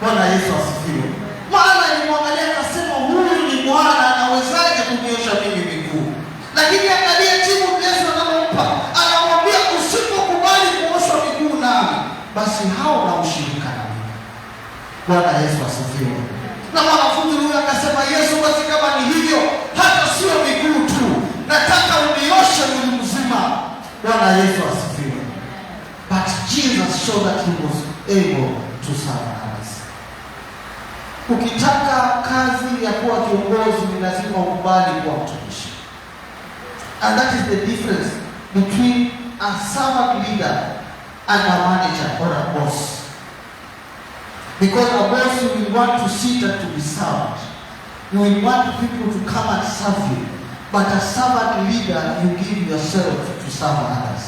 Bwana Yesu asifiwe. Maana alimwangalia akasema, "Huyu ni Bwana, anawezaje kuniosha mimi miguu?" Lakini angalia jibu Yesu anampa, anamwambia, "Usipokubali kuoshwa miguu nami, basi hauna ushirika na mimi." Bwana Yesu asifiwe. Na mwanafunzi huyu akasema, "Yesu, basi kama ni hivyo, hata sio miguu tu, nataka unioshe mwili mzima." Bwana Yesu asifiwe. But Jesus showed that he was able to serve others. Ukitaka kazi ya kuwa kiongozi ni lazima ukubali kuwa mtumishi. And that is the difference between a servant leader and a manager or a boss. Because a boss, you will want to sit and to be served. You will want people to come and serve you. But a servant leader, you give yourself to serve others.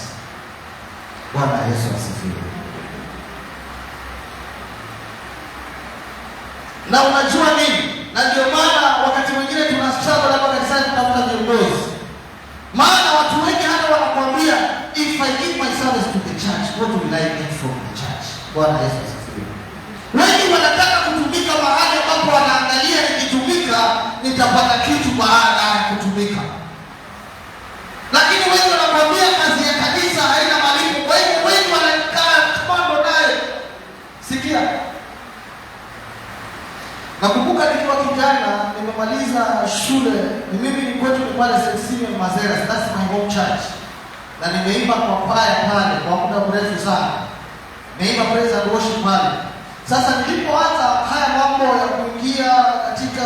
Bwana Yesu asifiwe. Na unajua nini? Na ndio maana wakati mwingine tuna struggle hapa kanisani kutafuta viongozi. Maana watu wengi hata wanakuambia, "If I give my service to the church, what will I get from the church?" Bwana Yesu asifiwe. Wengi wanataka kutumika mahali ambapo wanaangalia nikitumika nitapata kitu baada ya kutumika. Lakini wengi wanakuambia kazi ya kanisa haina malipo. Kwa hivyo wengi wanakaa mambo naye. Sikia. Nakumbuka nikiwa kijana nimemaliza shule, ni mimi kwetu ni pale St. Simeon Mazeras, that's my home church. Na nimeimba kwa kwaya pale kwa muda mrefu sana. Nimeimba praise and worship pale. Sasa nilipoanza haya mambo ya kuingia katika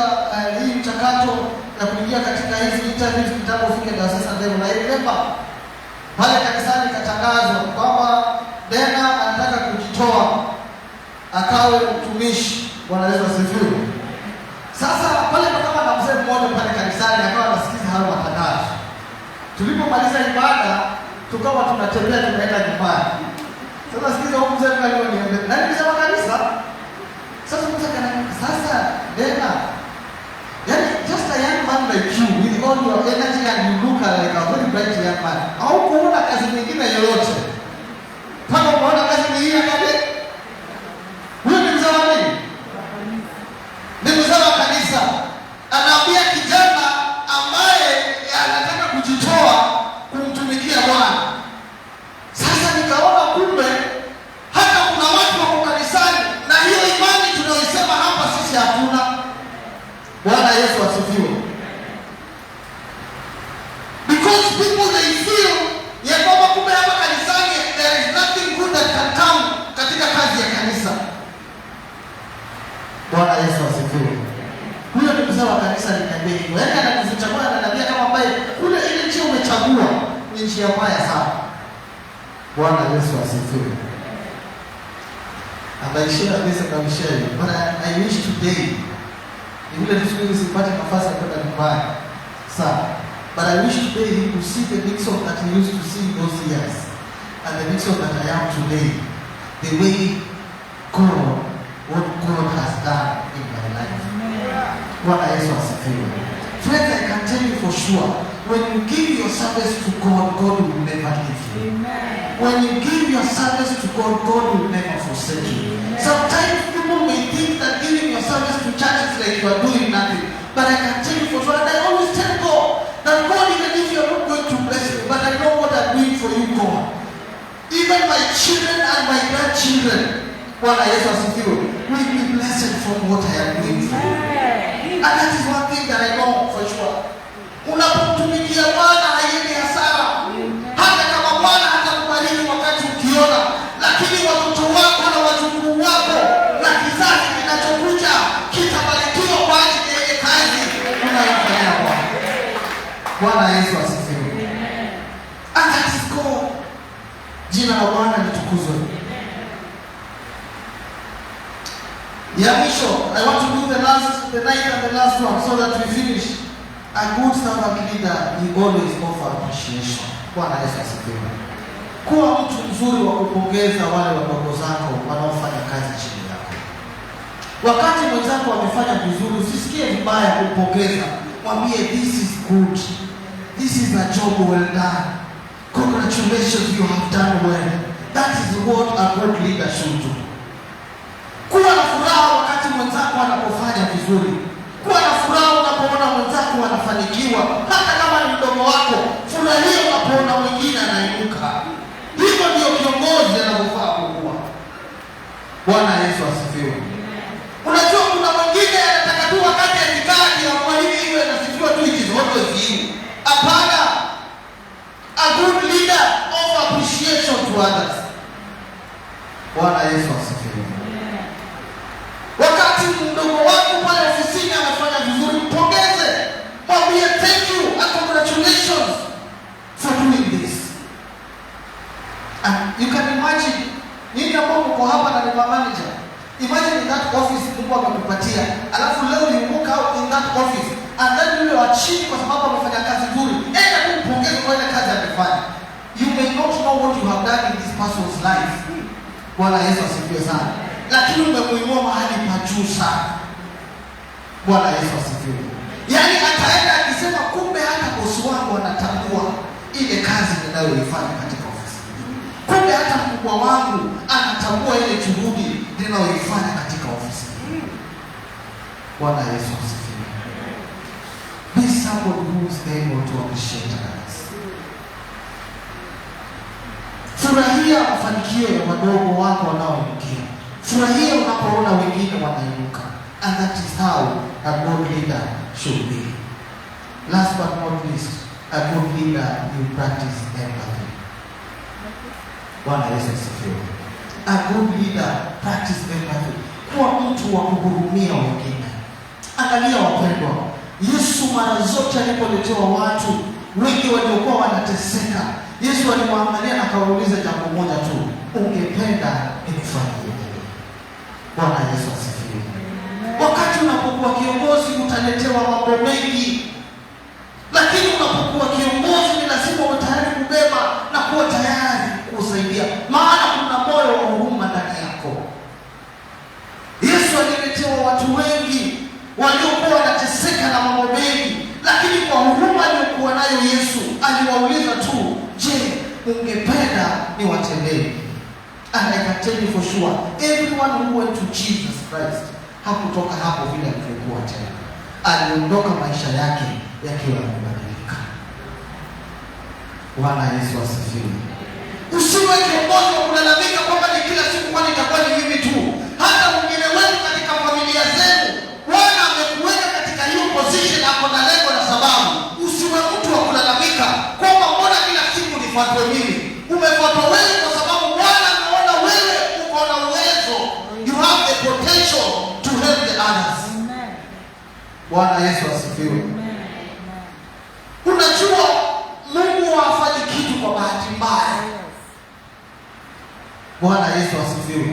hii mchakato ya kuingia katika hizi interviews kitambo ufike diocesan level, I remember pale kanisani ikatangazwa kwamba Dena anataka kujitoa akawe mtumishi. Bwana Yesu asifiwe. Sasa pale pakawa na mzee mmoja pale kanisani akawa anasikiza hayo matangazo. Tulipomaliza ibada tukawa tunatembea tunaenda nyumbani. Sasa sikiza huyu mzee aliyoniambia, nani mzee wa kanisa? Sasa mzee akaniambia, "Sasa Dena, yani just a young man like you with all your energy and you look like a very bright young man. Haukuona kazi nyingine yoyote. Mpaka umeona kazi ni hii ya kanisa." Huyu ni mzee wa nini? Ni mzee wa kanisa. Anaambia kijana ambaye anataka kujitoa kumtumikia Bwana. Sasa nikaona kumbe hata kuna watu wako kanisani na hiyo imani tunayoisema hapa sisi hatuna. Bwana Yesu asifiwe. Because people, they feel ya kwamba kumbe hapa kanisani there is nothing good that can come katika kazi ya kanisa. Bwana Yesu asifiwe. Huyo ni mzee wa kanisa aliniambia hivyo. Yaani ananificha kwa ananiambia kama ambaye kule ile njia umechagua ni njia mbaya sana. Bwana Yesu asifiwe. And I share this and I will share you. But I wish today, ni vile tu siku hizi sipate nafasi ya kwenda nyumbani sana. But I wish today he could see the Nixon that he used to see in those years. and the Nixon that I am today, the way God, what God has done in my life. Bwana Yesu asifiwe. Friends, I can tell you for sure, when you give your service to God, God will never leave you. When you give your service to God, God will never forsake you. Sometimes people may think that giving your service to church is like you are doing nothing. But I can tell you for sure, and I always tell God that God, even if you are not going to bless me, but I know what I'm doing for you, God. Even my children and my grandchildren, Bwana Yesu asifiwe, will be blessed from what I am doing for you. And that is one thing that I know for sure. Unapomtumikia Bwana haiendi hasara. Hata kama Bwana hatakubariki wakati ukiona, lakini watoto wako na wajukuu wako na kizazi kinachokuja kitabarikiwa kwa ajili ya ile kazi unayofanyia Bwana. Bwana Yesu asifiwe. And that is God. Jina la Bwana litukuzwe. Ya mwisho, I want to do the last, the ninth and the last one so that we finish. A good servant leader, he always offer appreciation. Bwana Yesu asifiwe. Kuwa mtu mzuri wa kupongeza wale wadogo zako wanaofanya kazi chini yako. Wakati mwenzako amefanya vizuri, usisikie vibaya kumpongeza. Mwambie, "This is good. This is a job well done. Congratulations, you have done well." That is what a good leader should do. Kuwa na furaha wakati mwenzako anapofanya vizuri. Kuwa na furaha unapoona mwenzako anafanikiwa, hata kama ni mdogo wako. Furahia unapoona mwingine anainuka. Hivyo ndio kiongozi anavyofaa kuwa. Bwana Yesu asifiwe. Unajua kuna mwingine anataka tu wakati akikaa akiamua hivi iwe anasifiwa tu, it is always you. Hapana. A good leader offer appreciation to others. Bwana Yesu asifiwe. Wakati mdogo wako pale ofisini amefanya vizuri, mpongeze. Mwambie, "Thank you and congratulations for doing this." And you can imagine, nyinyi ambao mko hapa na ni manager, imagine in that office Mungu amekupatia, alafu leo you walk out in that office and then yule wa chini, kwa sababu amefanya kazi nzuri, enda tu mpongeze kwa ile kazi amefanya. You may not know what you have done in this person's life. Bwana Yesu asifiwe sana. Lakini umemuinua mahali pa juu sana. Bwana Yesu asifiwe. Yaani ataenda akisema, "Kumbe hata bosi wangu anatambua ile kazi ninayoifanya katika ofisi. Kumbe hata mkubwa wangu anatambua ile juhudi ninayoifanya katika ofisi." Bwana Yesu asifiwe. Be somebody who is able to appreciate others. Furahia mafanikio ya wadogo wako wanaoinukia. Furahia unapoona wengine wanainuka. And that is how a good leader should be. Last but not least, a good leader will practice empathy. Bwana Yesu asifiwe. A good leader practice empathy. Kuwa mtu wa kuhurumia wengine. Angalia wapendwa, Yesu mara zote alipoletewa watu wengi waliokuwa wanateseka, Yesu aliwaangalia na akawauliza jambo moja tu, "Ungependa nikufanyie nini?" Bwana Yesu asifiwe. Wakati unapokuwa kiongozi utaletewa mambo mengi, lakini unapokuwa kiongozi ni lazima uwe tayari kubeba na kuwa tayari kusaidia, maana kuna moyo wa huruma ndani yako. Yesu aliletewa watu wengi waliokuwa wanateseka na mambo mengi, lakini kwa huruma aliyokuwa nayo Yesu aliwauliza tu, "Je, ungependa niwatendee?" And I can tell you for sure, everyone who went to Jesus Christ hakutoka hapo vile alivyokuwa tena. Aliondoka maisha yake yakiwa yamebadilika. Bwana Yesu asifiwe. Usiwe kiongozi wa kulalamika kwamba ni kila siku, kwani itakuwa ni mimi tu. Hata mwingine wenu katika familia zenu, Bwana amekuweka katika hiyo position, ako na lengo na sababu. Usiwe mtu wa kulalamika kwamba mbona kila siku nifuatwe mimi. Umefuatwa wewe kwa sababu Bwana ameona wewe uko na uwezo. You have the potential to help the others. Bwana Yesu asifiwe. Unajua Mungu hafanyi kitu kwa bahati mbaya. Bwana Yesu asifiwe.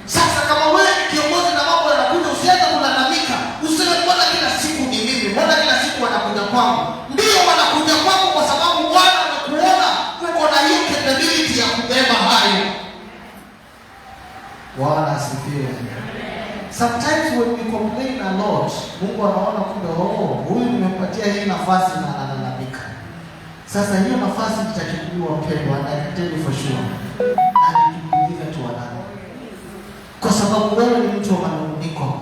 Sasa kama wewe ni kiongozi na mambo yanakuja, usianze kulalamika, useme mbona kila siku ni mimi, mbona kila siku wanakuja kwangu. Ndio wanakuja kwako kwa sababu Bwana amekuona uko na hiyo capability ya kubeba. Bwana asifiwe. Sometimes when we complain a lot, Mungu anaona kumbe, oh, huyu nimempatia hii nafasi na analalamika. Sasa hiyo nafasi itachukuliwa, mpendwa, and I can tell you for sure. And it will be given to another. Kwa sababu wewe ni mtu wa manunguniko.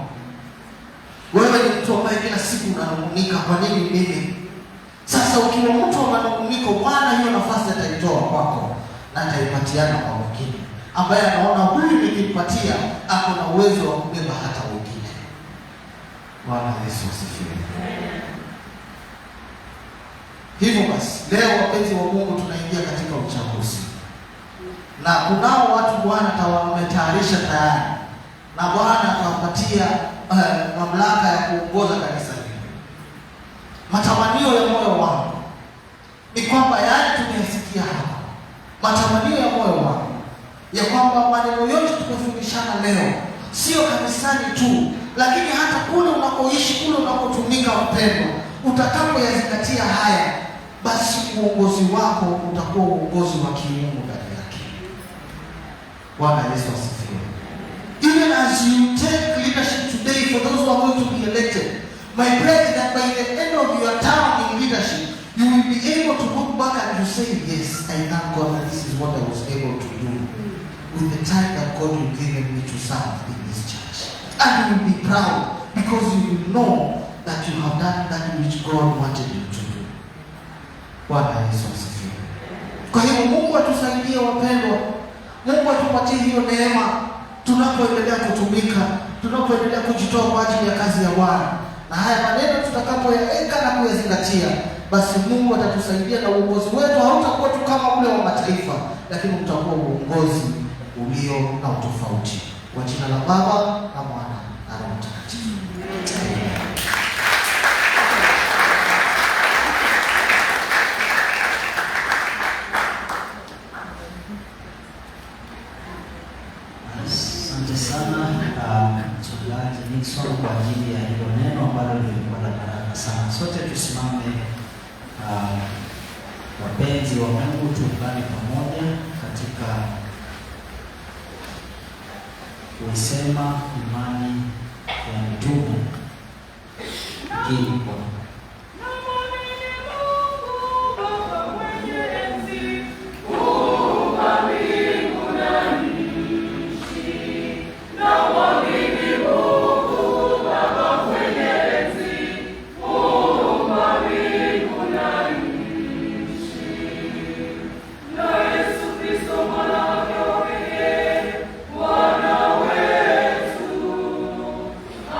Wewe ni mtu ambaye kila siku unanungunika, kwa nini mimi? Sasa ukiwa mtu wa manunguniko, Bwana hiyo nafasi ataitoa kwako na ataipatiana kwa mwingine ambaye anaona huyu nikimpatia ako na uwezo wa kubeba hata wengine. Bwana Yesu asifiwe. Hivyo basi, leo wapenzi wa Mungu, tunaingia katika uchaguzi, na kunao watu Bwana ametayarisha tayari, na Bwana atawapatia mamlaka ya kuongoza kanisa hili. Matamanio ya moyo wangu ni kwamba yale tumeyasikia hapa, matamanio ya moyo wangu ya kwamba maneno yote tumefundishana leo, sio kanisani tu, lakini hata kule unakoishi, kule unakotumika, mpendwa, utakapoyazingatia haya, basi uongozi wako utakuwa uongozi wa kimungu ndani yake. Bwana Yesu asifiwe. Even as you take leadership today, for those who are going to be elected, my prayer is that by the end of your term in leadership, you will be able to look back and you say, yes, I thank God that this is what I was able to do with the time that God will given me to serve in this church. And you will be proud because you will know that you have done that which God wanted you to do. Bwana Yesu asifiwe. Kwa hiyo Mungu atusaidie wapendwa. Mungu atupatie hiyo neema tunapoendelea kutumika, tunapoendelea kujitoa kwa ajili ya kazi ya Bwana. Na haya maneno tutakapoyaweka na kuyazingatia, basi Mungu atatusaidia na uongozi wetu hautakuwa tu kama ule wa mataifa, lakini utakuwa uongozi ulio na utofauti. Kwa jina la Baba na Mwana na Roho Mtakatifu.
Asante sana Mchungaji Nixon kwa ajili ya hilo neno ambalo lilikuwa la baraka sana. Sote tusimame, wapenzi wa Mungu, tuungane pamoja katika kuisema imani ya mitume. Kiri Bwana.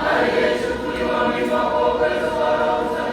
Aliyechukuliwa mimba kwa uwezo wa Roho.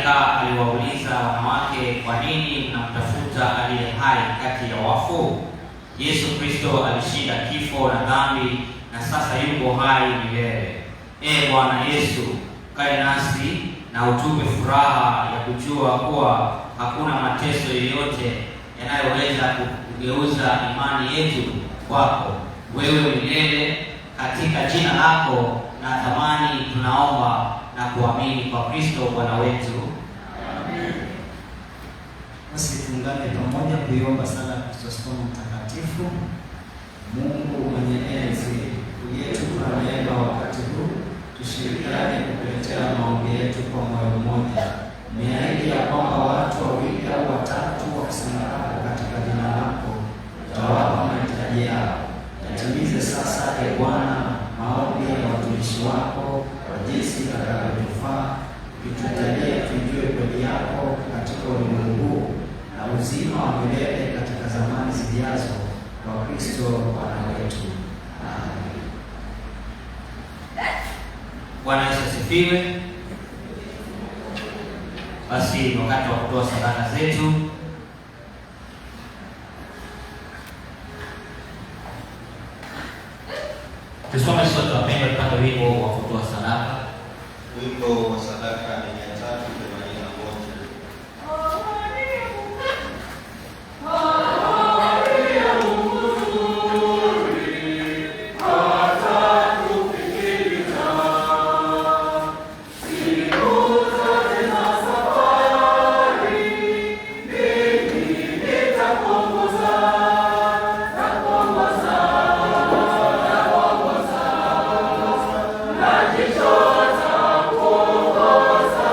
Malaika aliwauliza wanawake, kwa nini mnamtafuta aliye hai kati ya wafu? Yesu Kristo alishinda kifo na dhambi na sasa yuko hai milele. Ee Bwana Yesu, kae nasi na utupe furaha ya kujua kuwa hakuna mateso yoyote yanayoweza kugeuza imani yetu kwako wewe milele. Katika jina lako na thamani tunaomba na kuamini kwa Kristo Bwana wetu.
Basi tuungane pamoja kuiomba sala ya Krisostomo Mtakatifu. Mungu mwenye enzi, uliyetupa neema wakati huu, tushirikiane kukuletea maombi yetu kwa moyo mmoja. Umeahidi ya kwamba watu wawili au watatu wakusanyikapo katika jina lako utawapa mahitaji yao. Yatimize sasa, e Bwana, maombi ya watumishi wako kwa jinsi itakavyotufaa, ukitujalia tuijue kweli yako katika ulimwengu huu na uzima wa milele katika zamani zijazo, kwa Kristo Bwana wetu. Amen.
Bwana Yesu asifiwe. Basi ni wakati wa kutoa sadaka zetu. Tusome sote wapendwa, tupate wimbo wa kutoa sadaka.
Wimbo wa sadaka ni 381.
Najichoza kuongoza.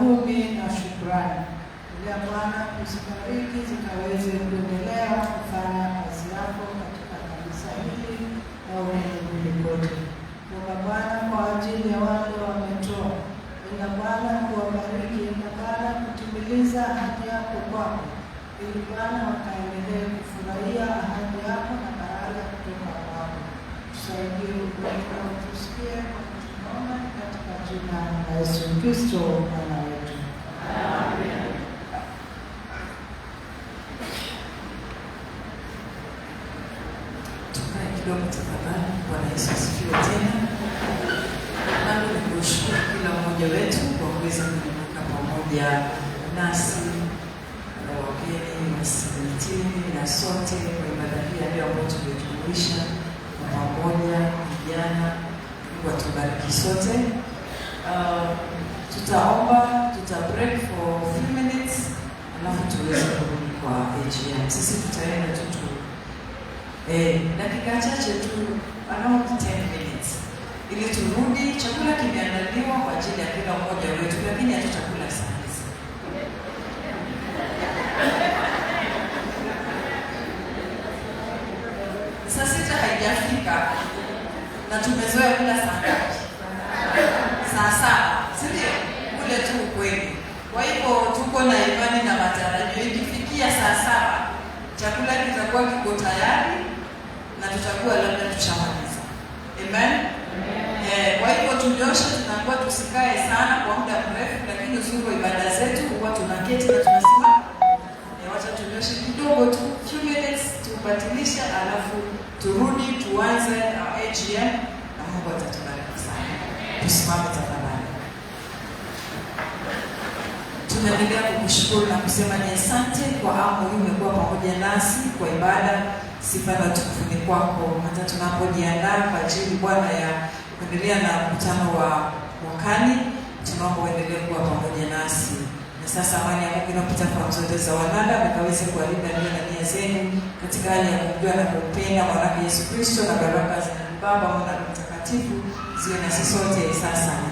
kumi na shukrani. Endelea Bwana kuzibariki zikaweze kuendelea kufanya kazi yako katika kanisa hili na ulimwenguni kote. Omba Bwana kwa ajili ya wale wametoa. Enda Bwana kuwabariki, enda Bwana kutimiliza ahadi yako kwako, ili Bwana wakaendelee kufurahia ahadi yako na baraka kutoka kwako. Tusaidie uwepo, tusikie kwa kutuomba katika jina la Yesu Kristo Bwana wetu. Amen.
Tukae kidogo tafadhali. Bwana Yesu asifiwe tena. Nami nikushukuru kila mmoja wetu kwa kuweza kujumuika pamoja nasi na wageni wasimtini na sote kwa ibada hii ya leo ambayo tumejumuisha kwa pamoja vijana. Mungu atubariki sote. Tutaomba, tuta break for few minutes alafu tuweze kurudi kwa AGM. Sisi tutaenda tu dakika chache tu, around 10 minutes, ili turudi. Chakula kimeandaliwa kwa ajili ya kila mmoja wetu, lakini hatutakula saa hizi. Saa 6 haijafika na tumezoea kula saa ngapi? Saa 7, si ndio? Kule tu ukweli. Kwa hivyo tuko na imani na matarajio, ikifikia saa 7 chakula kitakuwa kiko tayari na tutakuwa labda tushamaliza. Amen. Kwa hivyo tunyoshe, tunakuwa tusikae sana kwa muda mrefu, lakini uzuri wa ibada zetu huwa tunaketi na tunasimama. Wacha tunyoshe kidogo tu, few minutes tubadilishe, alafu turudi tuanze our AGM na Mungu atatubariki sana. Tusimame tafadhali. Tunaendelea kukushukuru na kusema ni asante kwa amu hii umekuwa pamoja nasi kwa ibada. Sifa na utukufu ni kwako, hata tunapojiandaa kwa ajili Bwana ya kuendelea na mkutano wa mwakani, tunaomba uendelee kuwa pamoja nasi. Na sasa amani ya Mungu inayopita fahamu zote za wanadamu ikaweze kuwalinda mioyo na nia zenu katika hali ya kumjua na kumpenda Mwanake Yesu Kristo, na baraka za Mungu Baba, Mwana na Roho Mtakatifu ziwe nasi sote sasa na